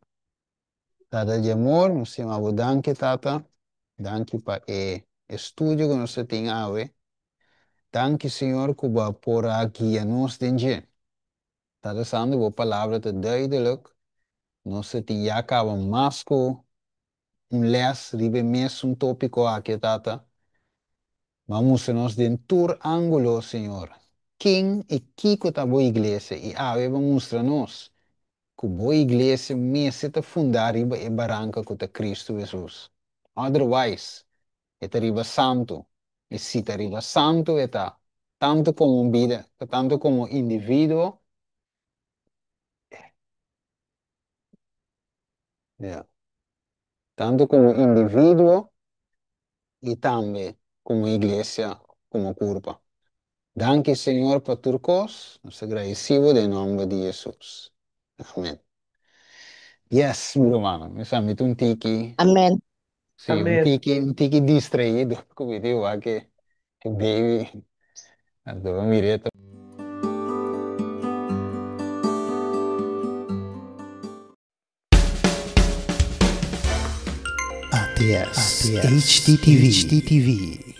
Tata di amor, nos stima bo danki, Tata. Danki pa e estudio ku nos ta tin awe. Danki, Señor, ku bo a por a guia nos den dje. Tata Santu, bo palabra ta duidelijk. Nos ta tin ya kaba mas ku un les riba e mesun tópiko aki, Tata. Bo a mustra nos den tur ángulo, Señor, ken i kiko ta bo iglesia, i awe bo a mustra nos ku bo iglesia mester ta fundá riba e baranka ku ta Kristu Hesus. Otherwise, e ta riba santu, i si ta riba santu e ta, tantu komo bida, tantu komo individuo, ya, tantu komo individuo i tambe komo iglesia, komo kurpa. Danki Señor pa tur kos, nos ta gradisibo den nomber di Hesus. Amen. Yes, mi rumannan, mi sa mi ta un tiki, Amen. sí, un Amen. tiki, un tiki distraido ku mi tin wak e e baby, anto bo mir'é ta. ATS HDTV.